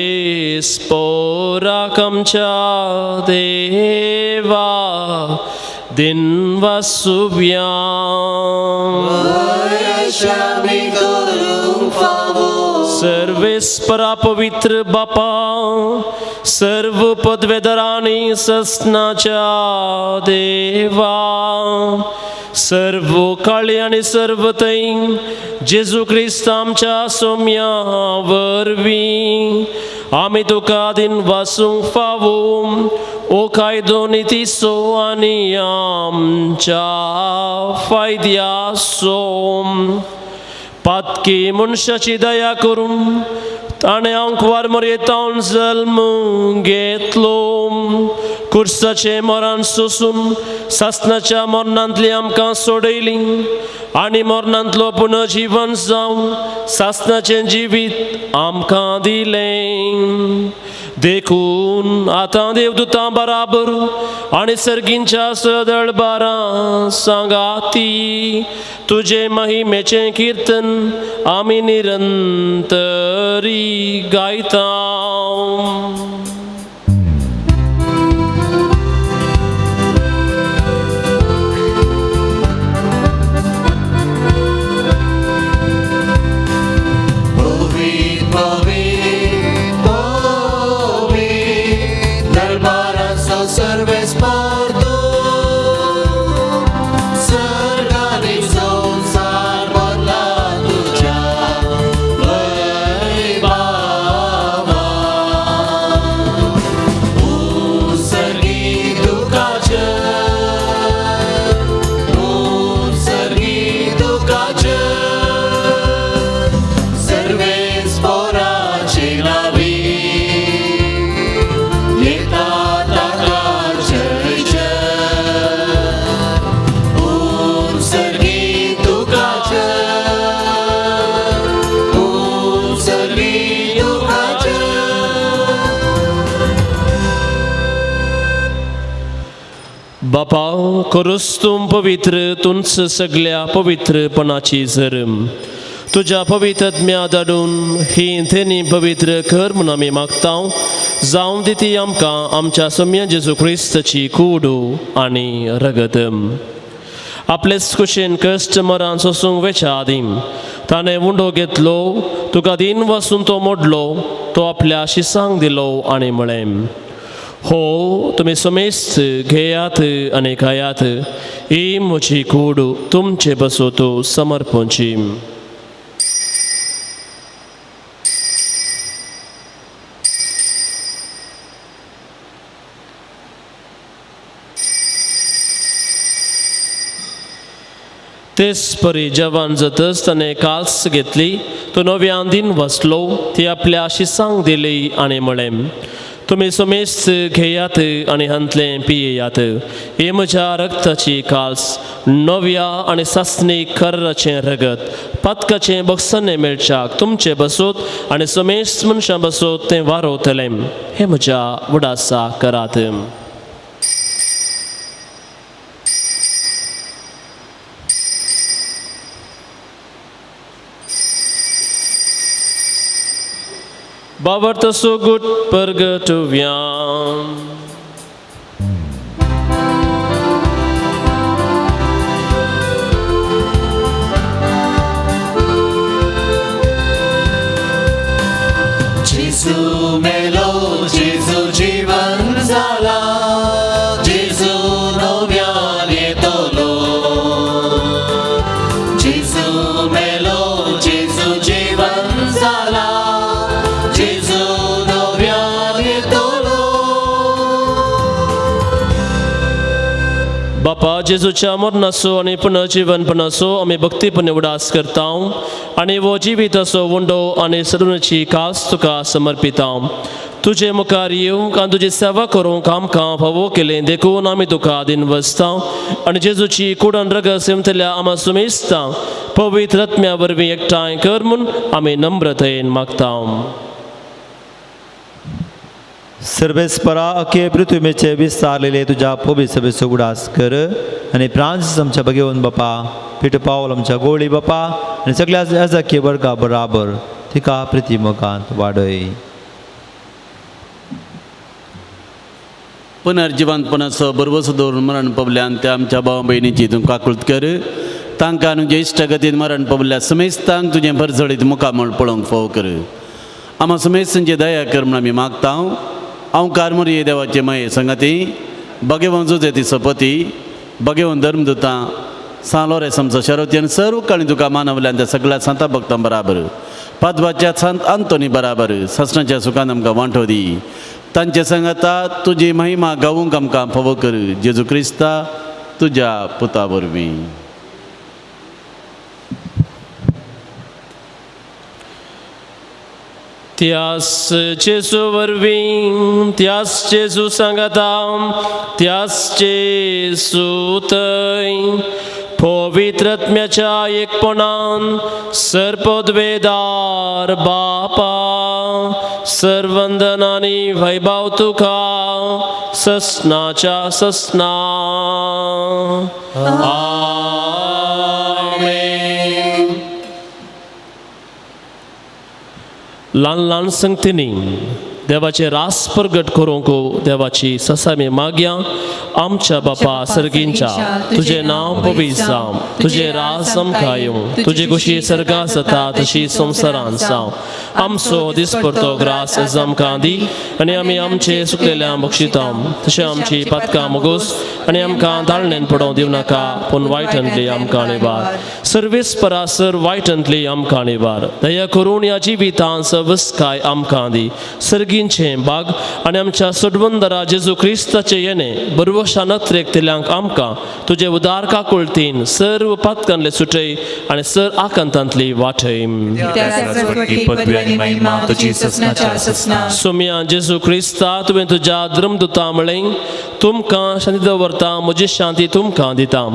आमच्या देवा दिनवासुव्या. आमी करूंक फावो. सर्वेस्परा पवित्र बापा, सर्व पदवेदरांनी ससनाच्या देवा, सर्व काळी आनी सर्व थंय जेजू क्रिस्त आमच्या सोम्या वरवीं आमी तुका दिनवासूंक फावो. ओ कायदो नितीचो आनी आमच्या फायद्याचो. पातकी मनशाची दया करून ताणें आंकवार मरयेतावन जल्म घेतलो. कुर्साचें मरण सोसून सासणाच्या मरणांतली आमकां सोडयली आनी मरणांतलो पुनर्जीवन जावन सासणाचें जिवीत आमकां दिलें. देखून आतां देवदूतां बराबर आनी सर्गींच्या सदळबारां सांगाती तुजे महिमेचें किर्तन आमी निरंतरी गायता. पवित्र पवित्र पवित्र दरबाराचो सर्वेस्पोर तूं. सर्ग आनी संवसार भरला तुज्या वैभवान. उत्सर्गी तुका जय, उत्सर्गी तुका जय, सर्वेस्पोराची लावी येता ताका जय जय. उत्सर्गी तुका जय, उत्सर्गी तुका जय. बापा, करूस तूं पवित्र तुंच सगल्या पवित्रपणाची जर तुज्या पवित्र धाडून ही तेनी पवित्र कर म्हूण आमी मागता. जावं दी ती आमकां आमच्या सम्या जेजू क्रिस्ताची कूड आनी रगत. आपलेच कुशीन कश्ट मरान सोसूंक वेच्या आदीं ताणें उंडो घेतलो, तुका दीन वसून तो मोडलो, तो आपल्या शिसांक दिलो आनी म्हळें, हो तुमी समेस्त घेयात आनी खायात, ही म्हजी कूड तुमचे बसोत समर्पणची. तेच परी जवान जातच ताणें काल्स घेतली, तो नव्यान दीन वसलो, ती आपल्या शिसांक दिली आनी म्हळें, तुमी समेस्त घेयात आनी हांतलें पियेयात, ही म्हज्या रक्ताची काल्स, नव्या आनी सासणी कराचें रगत, पातकाचें बक्षाणें मेळच्याक तुमचें बसोत आनी समेस्त मनशां बसोत तें वारोवतलें. हें म्हज्या वडासा करात. बाबर्त सुगुट परगटुव्याम. बापा जेजूच्या मरणाचो आनी पुनर्जीवनपणाचो आमी भक्तीपणे उडास करता आनी हो जिविताचो उंडो आनी सरुणाची कास तुका समर्पिता. तुजे मुखार येवंक आनी तुजी सेवा करूंक आमकां फावो केलें देखून आमी तुका दिन वसता आनी जेजूची कुडन रगत सेमतल्या आमा सुमेस्ता पवित्र आत्म्या वरवीं एकठांय कर म्हूण आमी नम्रतेन मागता. सर्वेस्परा अखे पृथ्वीचे विस्तारलेले तुज्या पवित्र सभेचो उगडास कर आनी फ्रांसीस आमच्या भगेवन बापा, पिटो पावल आमच्या गोळी बापा आनी सगळ्या याजकीय वर्गा बराबर तिका प्रिती मोगांत वाडय. पुनर्जिवंतपणाचो बरवसो दवरून मरण पावल्यान त्या आमच्या भाव भयणीची तूं काकूळत कर. तांकां आनी ज्येश्ठ गतीन मरण पावल्या समेस्तांक तुजें भरजळीत मुखामळ पळोवंक फावो कर. आमा समेस्तांची दया कर म्हूण आमी मागता. हांव कारमुरी देवाचे माये संगाती भगेवन जुजेती सपती भगेवन धर्मदुतां सान लोरेस आमचो शरवती आनी सर्व काळी तुका मानवल्यान त्या सगळ्या सांता भक्तां बराबर पादवाच्या सांत आंतोनी बराबर ससनाच्या सुखान आमकां वांटो दी. तांचे सांगाता तुजी महिमा गावूंक आमकां फावो कर. जेजू क्रिस्ता तुज्या पुता वरवीं. त्यास जेजू वरवीं, त्यास जेजू सांगाता, त्यास जेजू थंय पवित्र आत्म्याच्या एकपणान सर्पद्वेदार बापा सर्वंदन आनी वैभव तुका ससनाच्या ससना. आमेन. ल्हान ल्हान संगतींनी देवाचे रास प्रगट करूंक देवाची ससामी मागया. आमच्या बापा सर्गींच्या तुजें नांव पवित्र जावं, तुजें रास आमकां येवं, तुजी खुशी सर्गां जाता तशी संवसारांत जावं. आमचो दिसपडतो ग्रास आज आमकां दी आनी आमी आमचे सुकलेल्या बक्षिता तशें आमची पातकां मुगोस आनी आमकां ताळणेन पडोवंक दिवं नाका, पूण वायटांतली आमकां निवार. सर्वीस परासर वायटांतली आमकां निवार. दया करून ह्या जिवितांत सवस्काय आमकां दी. सर्गींचें बाग आनी आमच्या सोडवंदरा जेजू क्रिस्ताचें येणें बरवशा नत्रेक आमकां तुजे उदार काकुळतीन सर्व पातकांतले सुटय आनी सर आकांतांतली वाटय. सोम्या जेजू क्रिस्ता तुवें तुज्या धर्मदुता म्हळें तुमकां शांती दवरता, म्हजी शांती तुमकां दिता.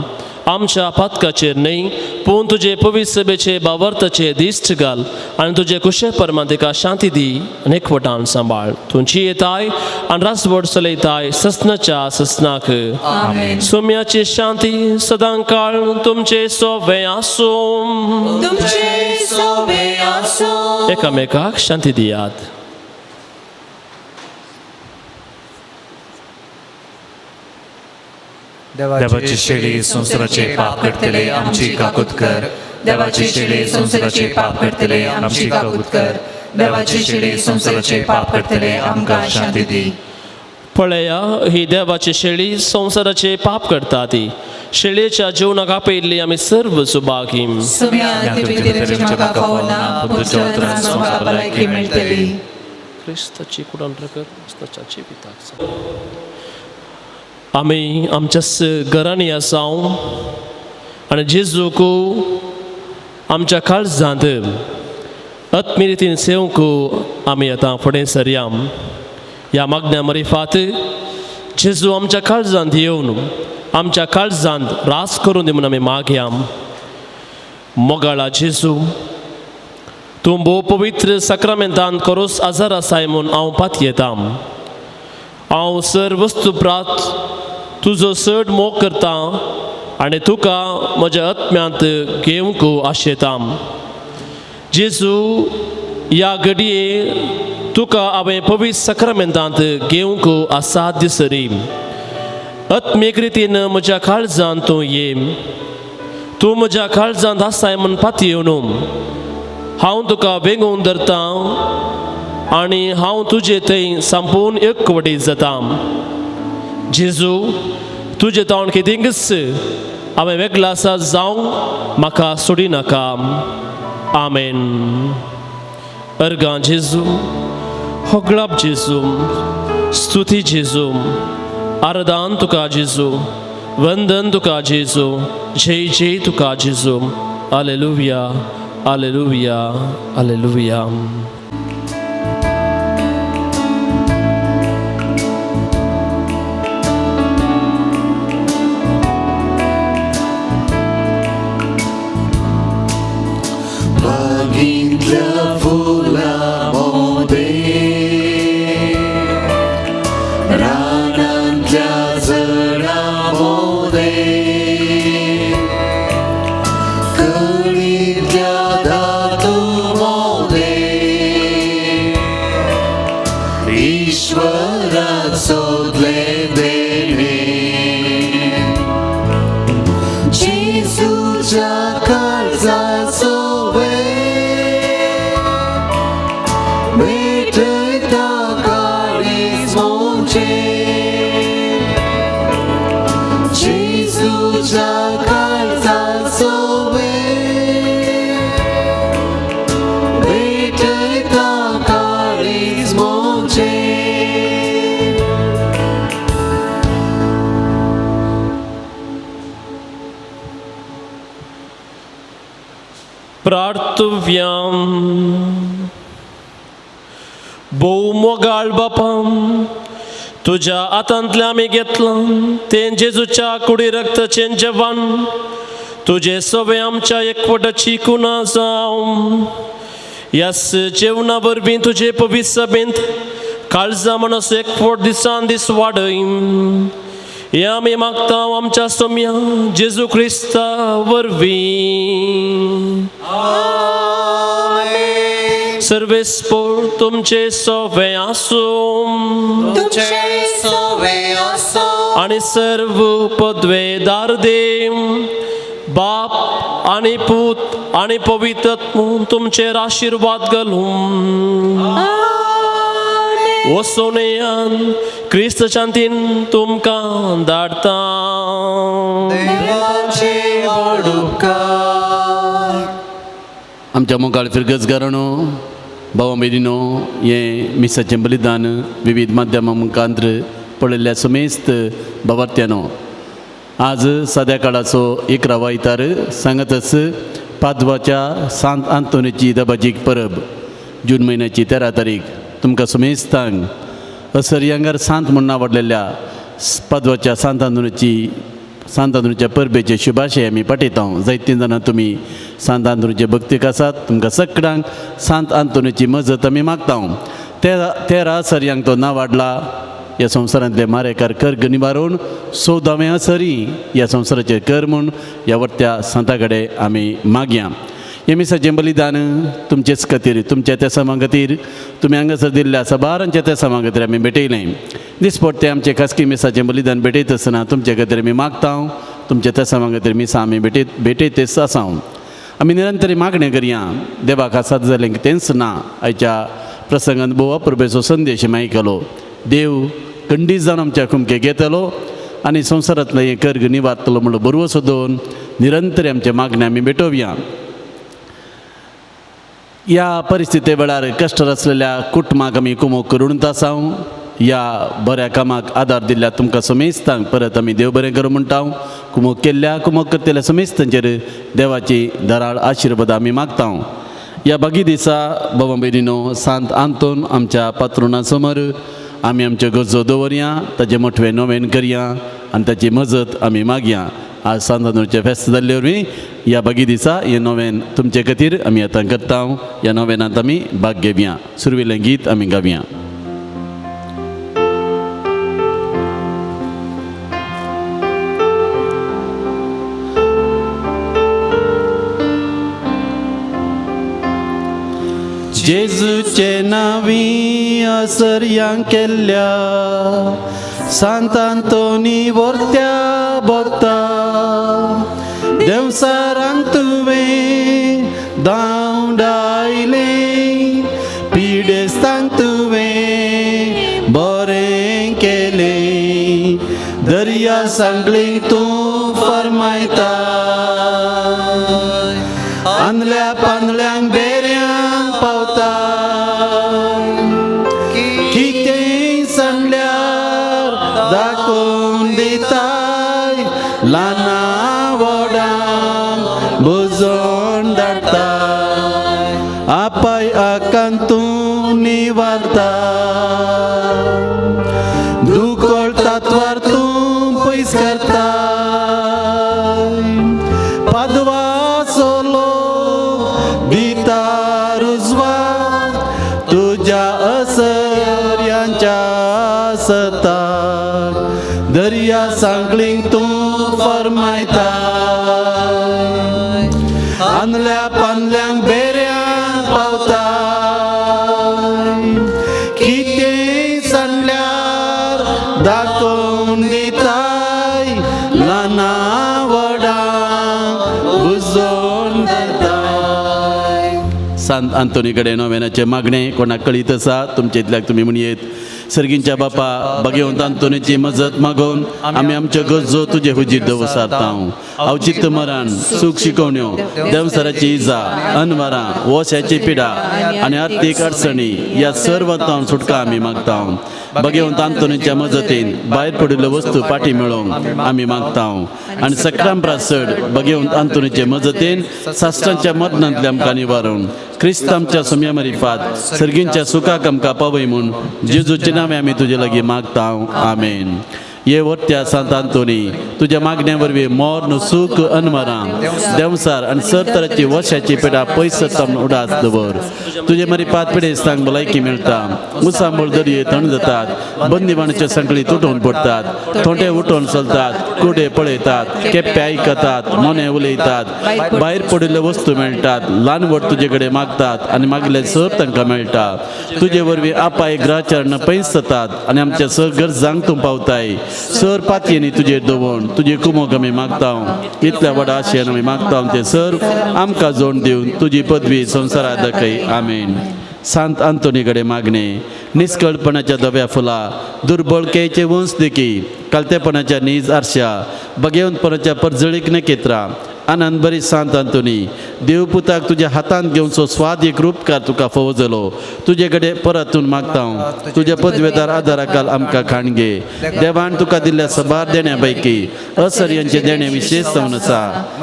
आमच्या पातकाचेर न्हय पूण तुजे पवित्र सभेचे बावर्ताचे दिश्ट घाल आनी तुजे कुशे परमान तिका शांती दी आनी एकवटान सांबाळ. तुमची येताय आनी रासवड चलयताय ससनाच्या ससनाक. सोम्याची शांती सदां काळ तुमचे सोवे आसूं. एकामेकाक शांती दियात. देवाची शेळी संवसाराचे पाप करतले आमची काकूत कर. देवाची शेळी संवसाराचे पाप करतले आमची काकूत कर. देवाची शेळी संवसाराचे पाप करतले आमकां शांती दी. पळया ही देवाची शेळी संवसाराचे पाप करता ती शेळयेच्या जीवनाक आपयिल्ली आमी सर्व सुभागी. क्रिस्ताची कुडान क्रिस्ताच्या जिविताक आमी आमच्या घरांनी आसा आनी जेजूक आमच्या काळजांत आत्मी रितीन सेवंक आमी आतां फुडें सरया. ह्या मागण्या मरिफात जेजू आमच्या काळजांत येवन आमच्या काळजांत रास करून दी म्हूण आमी मागया. मोगाळा जेजू, तूं भोव पवित्र साक्रामेंतान करोस आजार आसाय म्हूण हांव पातयेतां. हांव सर वस्तू प्रात तुजो चड मोग करता आनी तुका म्हज्या आत्म्यांत घेवंक आशेतां. जेजू, ह्या घडये तुका हांवें पवित्र साक्रामेंतांत घेवंक असाध्य सरी. आत्मीक रितीन म्हज्या काळजांत तूं ये. तूं म्हज्या काळजांत आसाय म्हूण पातयेवन हांव तुका वेंगोवन धरता आनी हांव तुजे थंय संपूर्ण एकवटीत जाता. जेजू, तुजे तावन कितेंकच हांवें वेगळो आसा जावंक म्हाका सोडिनाका. आमेन. अर्गां जेजू, होगळाप जेजू, स्तुती जेजू, आरदान तुका जेजू, वंदन तुका जेजू, जय जय तुका जेजू. आलेलुया, आलेलुया, आलेलुया. बागींतल्या फुलां मोदे, रानांतल्या झाडां मोदे, कणींतल्या धातू मोदे, ईश्वरा सोदले देणे, जेजूच्या काळजाचो भेटता काळीज मोचे, जेजूच्या काळजाचो भेटता काळीज मोचे. प्रार्थव्याम. भोव मोगाळ बापा, तुज्या हातांतलें आमी घेतलां तें जेजूच्या कुडी रक्ताचें जेवण तुजे सवे आमच्या एकवटाची कुना जावं. ह्याच जेवणा वरवीं तुजे पवित्र सभेंत काळजा म्हणस एकवट दिसान दीस वाडय. हें आमी मागता आमच्या सोम्या जेजू क्रिस्ता वरवीं. सर्वेस्पोर तुमचे सोवे आसूं तुमचे सोवे आसूं. आनी सर्व पदवेदार देव बाप आनी पूत आनी पवित्र तुमचेर आशिर्वाद घालूं. वसोनयान क्रिस्त शांतीन तुमकां धाडता. देवाचे व्हड उपकार. आमच्या मोगाळ फिरगजगारांनो, भावा भयणीनो, हें मिसाचें बलिदान विविध माध्यमां मुखांत्र पळयल्ल्या समेस्त भावार्थ्यानो, आज साद्या काळाचो इकरावो आयतार, सांगतच पादवाच्या सांत आंतोनीची दबाजीक परब, जून म्हयन्याची 13 तारीख. तुमकां समेस्तांक असरयांगार सांत म्हूण आवडलेल्या पादवाच्या सांत आंतोनीची सांत आंतोनीच्या परबेचे शुभाशय आमी पाठयता. जायतीं जाणां तुमी सांत आंतोनीचे भक्तीक आसात. तुमकां सगळ्यांक सांत आंतोनीची मजत आमी मागता. 13 असरयांक तो नावाडला. ह्या संवसारांतले मारेकार कर निवारून 14वें असरी ह्या संवसाराचेर कर म्हूण ह्या वरत्या सांता कडेन आमी मागया. हें मिसाचें बलिदान तुमचेच खातीर, तुमच्या त्या समा खातीर, तुमी हांगासर दिल्ल्या सबारांच्या त्या समा खातीर आमी भेटयलें. दिसपट्टें आमचें खासगी मिसाचें बलिदान भेटयत आसतना तुमचे खातीर आमी मागता. तुमच्या त्या समा खातीर मिसां आमी भेटयतच आसा. आमी निरंतर मागणें करया देवाक आसात जालें कितेंच ना. आयच्या प्रसंगान भोव अपुरबेचो संदेश आमी आयकलो. देव खंडीत जावन आमच्या कुमके घेतलो आनी संवसारांतलें हें कर्ग निवारतलो म्हणलो बरवसो दवरून निरंतर आमच्या मागण्या आमी भेटोवया. ह्या परिस्थिती वेळार कश्ट आसलेल्या कुटुंबाक आमी कुमोक करून आसा. ह्या बऱ्या कामाक आदार दिल्ल्या तुमकां समेस्तांक परत आमी देव बरें करूं म्हणटा. कुमोक केल्ल्या कुमोक करतल्या समेस्तांचेर देवाची दराळ आशिर्वाद आमी मागता. ह्या बागी दिसा बाबा भयणीनो, सांत आंतोन आमच्या पात्रुणा समोर आमी आमच्यो गरजो दवरया, ताजें मोठवें नोवेन करया आनी ताची मजत आमी मागया. आज सांत आंतोनाचें फेस्त जाल्ले वरवीं ह्या बागी दिसा हें नोवेन तुमचे खातीर आमी आतां करता. ह्या नोवेनांत आमी भाग घेवया. सुरवेलें गीत आमी गावया. जेजूचे नांवी असर्यांक केल्ल्या सांत आंतोनी वर्त्या भक्ता, देवसारांक तुवें धांवडायलें, पिडेस्तांक तुवें बरें केलें, दर्या सांगलीं तूं फरमायता, आंदल्या पांदल्यांक बेऱ्यांक पावता, कितें सांगल्यार दाखोवन दिताय, ल्हाना व्हडांक बुजोवन धाडटा आपाय आकांत तूं निवारता दुकळ तात्वार तूं पयस करता पादवाचो लोक दिता रुजवात तुज्या असर्यांच्या सताक दर्या सांगलींक तूं फरमायता आनल्या पानल्यांक बेऱ्यांक पावता कितें सांडल्यार दाखोवन दिताय ल्हाना व्हडांक बुजोवन दिताय. सांत आंतोनी कडेन नोवेनाचें मागणें कोणाक कळीत आसा तुमचे इतल्याक तुमी म्हणयेत. सर्गींच्या बापा भगवंत आंतोनीची मजत मागोवन आमी आमच्यो गरजो तुजे हुजीर दवरसाता. अवचित मरण, सूख शिकवण्यो, देंवसराची इजा, अनवरां, वोश्याची पिडा आनी आर्थीक अडचणी ह्या सर्वांतावन सुटका आमी मागता. भगवंत आंतोनीच्या मजतीन भायर पडिल्ल्यो वस्तू पाटी मेळोवंक आमी मागता. आनी सगळ्यां परस चड भगवंत आंतोनीचे मजतीन साश्टांच्या मरणांतले आमकां निवारून क्रिस्त आमच्या सोम्या मरिफात सर्गींच्या सुखाक आमकां पावय म्हूण जेजूचे नांवे आमी तुजे लागीं मागता. आमेन. ये वरत्या सांत आंतोनी तुज्या मागण्या वरवीं मोर्न सूख अनमरां देंवसार आनी सर तराची वशाची पिडा पयस जाता उडास दवर. तुजे मरी पात पिडेस्तांक भलायकी मेळटा. मुसांबळ दर्ये थंड जातात, बंदीबाणाच्यो सांखळी तुटून पडटात, थोंटे उठोवन चलतात, कुडे पळयतात, केप्पे आयकतात, मोने उलयतात, भायर पडिल्ल्यो वस्तू मेळटात, ल्हान व्हड तुजे कडेन मागतात आनी मागले सर तांकां मेळटा. तुजे वरवीं आपाय ग्रहचरण पयस जातात आनी आमच्या सर गरजांक तूं पावताय. सर पातयेनी तुजेर दवरून तुजे कुमोक आमी मागता. इतल्या व्हडा आशेन आमी मागता ते सर आमकां जोड दिवन तुजी पदवी संवसारात दाखय. आमेन. सांत आंतोनी कडेन मागणें निस्कळपणाच्या धव्या फुलां, दुर्बळकेचे वंश देखी, कालतेपणाच्या नीज आरश्या, बगेवंतपणाच्या परजळीक नखेत्रां, आनंद बरी सांत आंतोनी देवपुताक तुज्या हातांत घेवचो स्वाद एक रूपकार तुका फोव जालो. तुजे कडेन परतून मागता. तुज्या पदवेदार आदाराकाल आमकां खाण घे. देवान तुका दिल्ल्या सबार देण्या पैकी असर्यांचें देणें विशेश जावन आसा.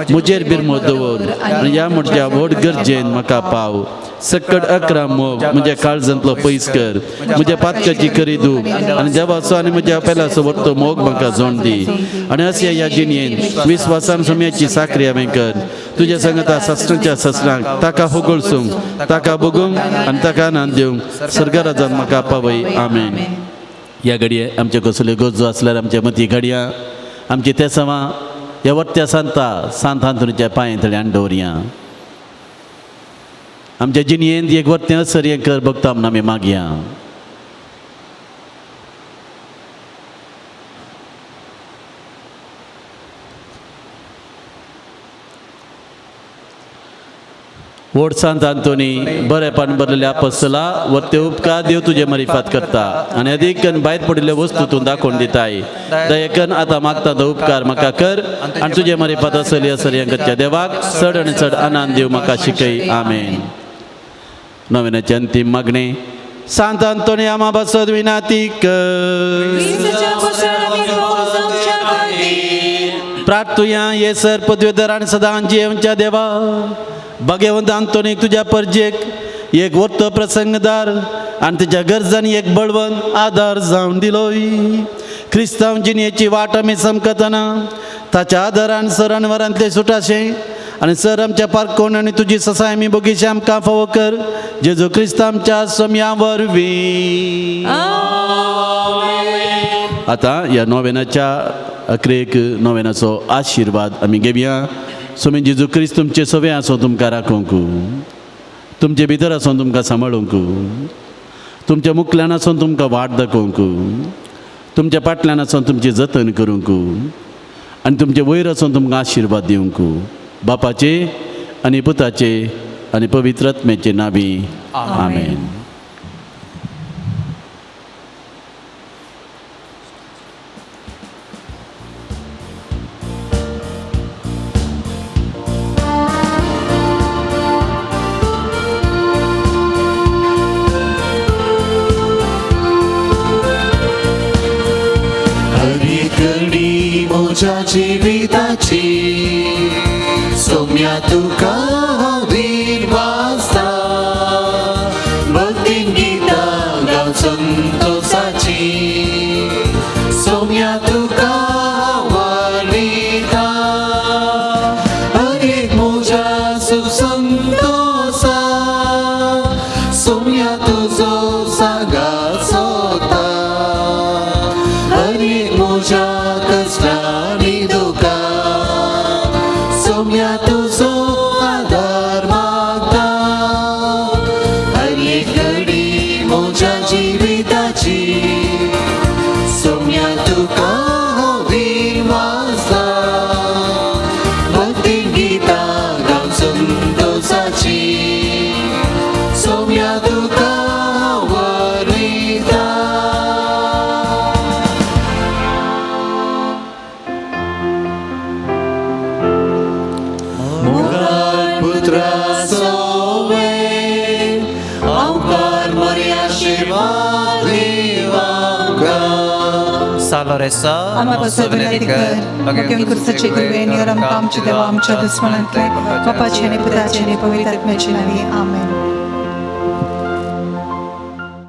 म्हजेर बिरमो दवर आनी ह्या म्हज्या व्हड गरजेन म्हाका पाव. सक्कड अकरा मोग म्हज्या काळजांतलो पयस कर. म्हज्या पातकाची खरी दूख आनी देवाचो आनी म्हज्या पेल्याचो वरतो मोग म्हाका जोड दी. आनी अशें ह्या जिणयेन विस्वासान सोम्याची साकरी हांवें कर. तुज्या सांगता सासणाच्या सासणाक ताका होगळसूंक, ताका भोगूंक आनी ताका आनंद दिवंक सर्गराजान म्हाका पावय. आमेन. ह्या घडये आमचे कसल्यो गरजो आसल्यार आमच्या मती घडया आमची तेसांवां ह्या वरत्या सांता सांत आंतोनीच्या पांये थळ्यान दवरया. आमच्या जिणयेंत एक वरतें असर हें कर भोगता म्हूण आमी मागया. व्हड सांत आंतोनी बरेपण भरलेल्या आपसला वरते उपकार देव तुजे मरिफात करता आनी अदीक भायर पडिल्ल्यो वस्तू तूं दाखोवन दिताय. दयेकन आतां मागता तो उपकार म्हाका कर आनी तुजे मरिफात असली असली करच्या देवाक चड आनी चड आनंद दिव म्हाका शिकय. आमेन. नव्याचे अंतीम मागणें सांत आंतोनी आमा बसत विनाती कर. प्रार्थुया ये सर पदवेधर आनी सदां जियेवच्या देवा भगवंत आंतोनीक तुज्या परजेक एक वर्तो प्रसंगदार आनी तुज्या गरजांनी एक बळवंत आदार जावन दिलोय. क्रिस्तांव जिणेची वाट आमी समकतना ताच्या आदारान सरांवरांतले सुटाशें आनी सर आमच्या पारकोण आनी तुजी ससाय आमी बगीचे आमकां फावो कर. जेजू क्रिस्त आमच्या सोम्या वरवीं. आतां ह्या नोवेनाच्या अकरेक नोवेनाचो आशिर्वाद आमी घेवया. सोमी जेजू क्रिस्त तुमचे सवे आसो तुमकां राखूंक, तुमचे भितर आसून तुमकां सांबाळूंक, तुमच्या मुखल्यान आसून तुमकां वाट दाखोवंक, तुमच्या पाटल्यान आसून तुमचें जतन करूंक आनी तुमचे वयर आसून तुमकां आशिर्वाद दिवंक. बापाचे आनी पुताचे आनी पवित्र आत्म्याचे नांवी. आमेन. हरी कडी मोर म्हज्या जिविताची सोम्या तुका हांव धीर वाचता भक्तीन गितां गावन संतोसाची सोम्या तुका हांव वरविता हर एक म्हज्या सुख संतोसा सोम्या तुजो सांगात सोदता हर एक म्हज्या कसल्यानी दुकां सोम्या तुजो आदार मागता हर एक घडी म्हज्या जिविताची सोम्या तुका हांव धीर वाचता भक्तीन गितां गावन संतोसाची सोम्या तुका हांव वरविता. मोगाळ पुत्रा सोवे आवकार मर्या आशीर्वाद दिवांका. सालोरेसा आम्हा पासून विनंती कर मुख्यम क्रिस्ताचे कृपेन आमकां आमच्या देवा आमच्या दुस्मनांतले बापाचे आनी पुताचे आनी पवित्र आत्म्याचे नांवी आमेन.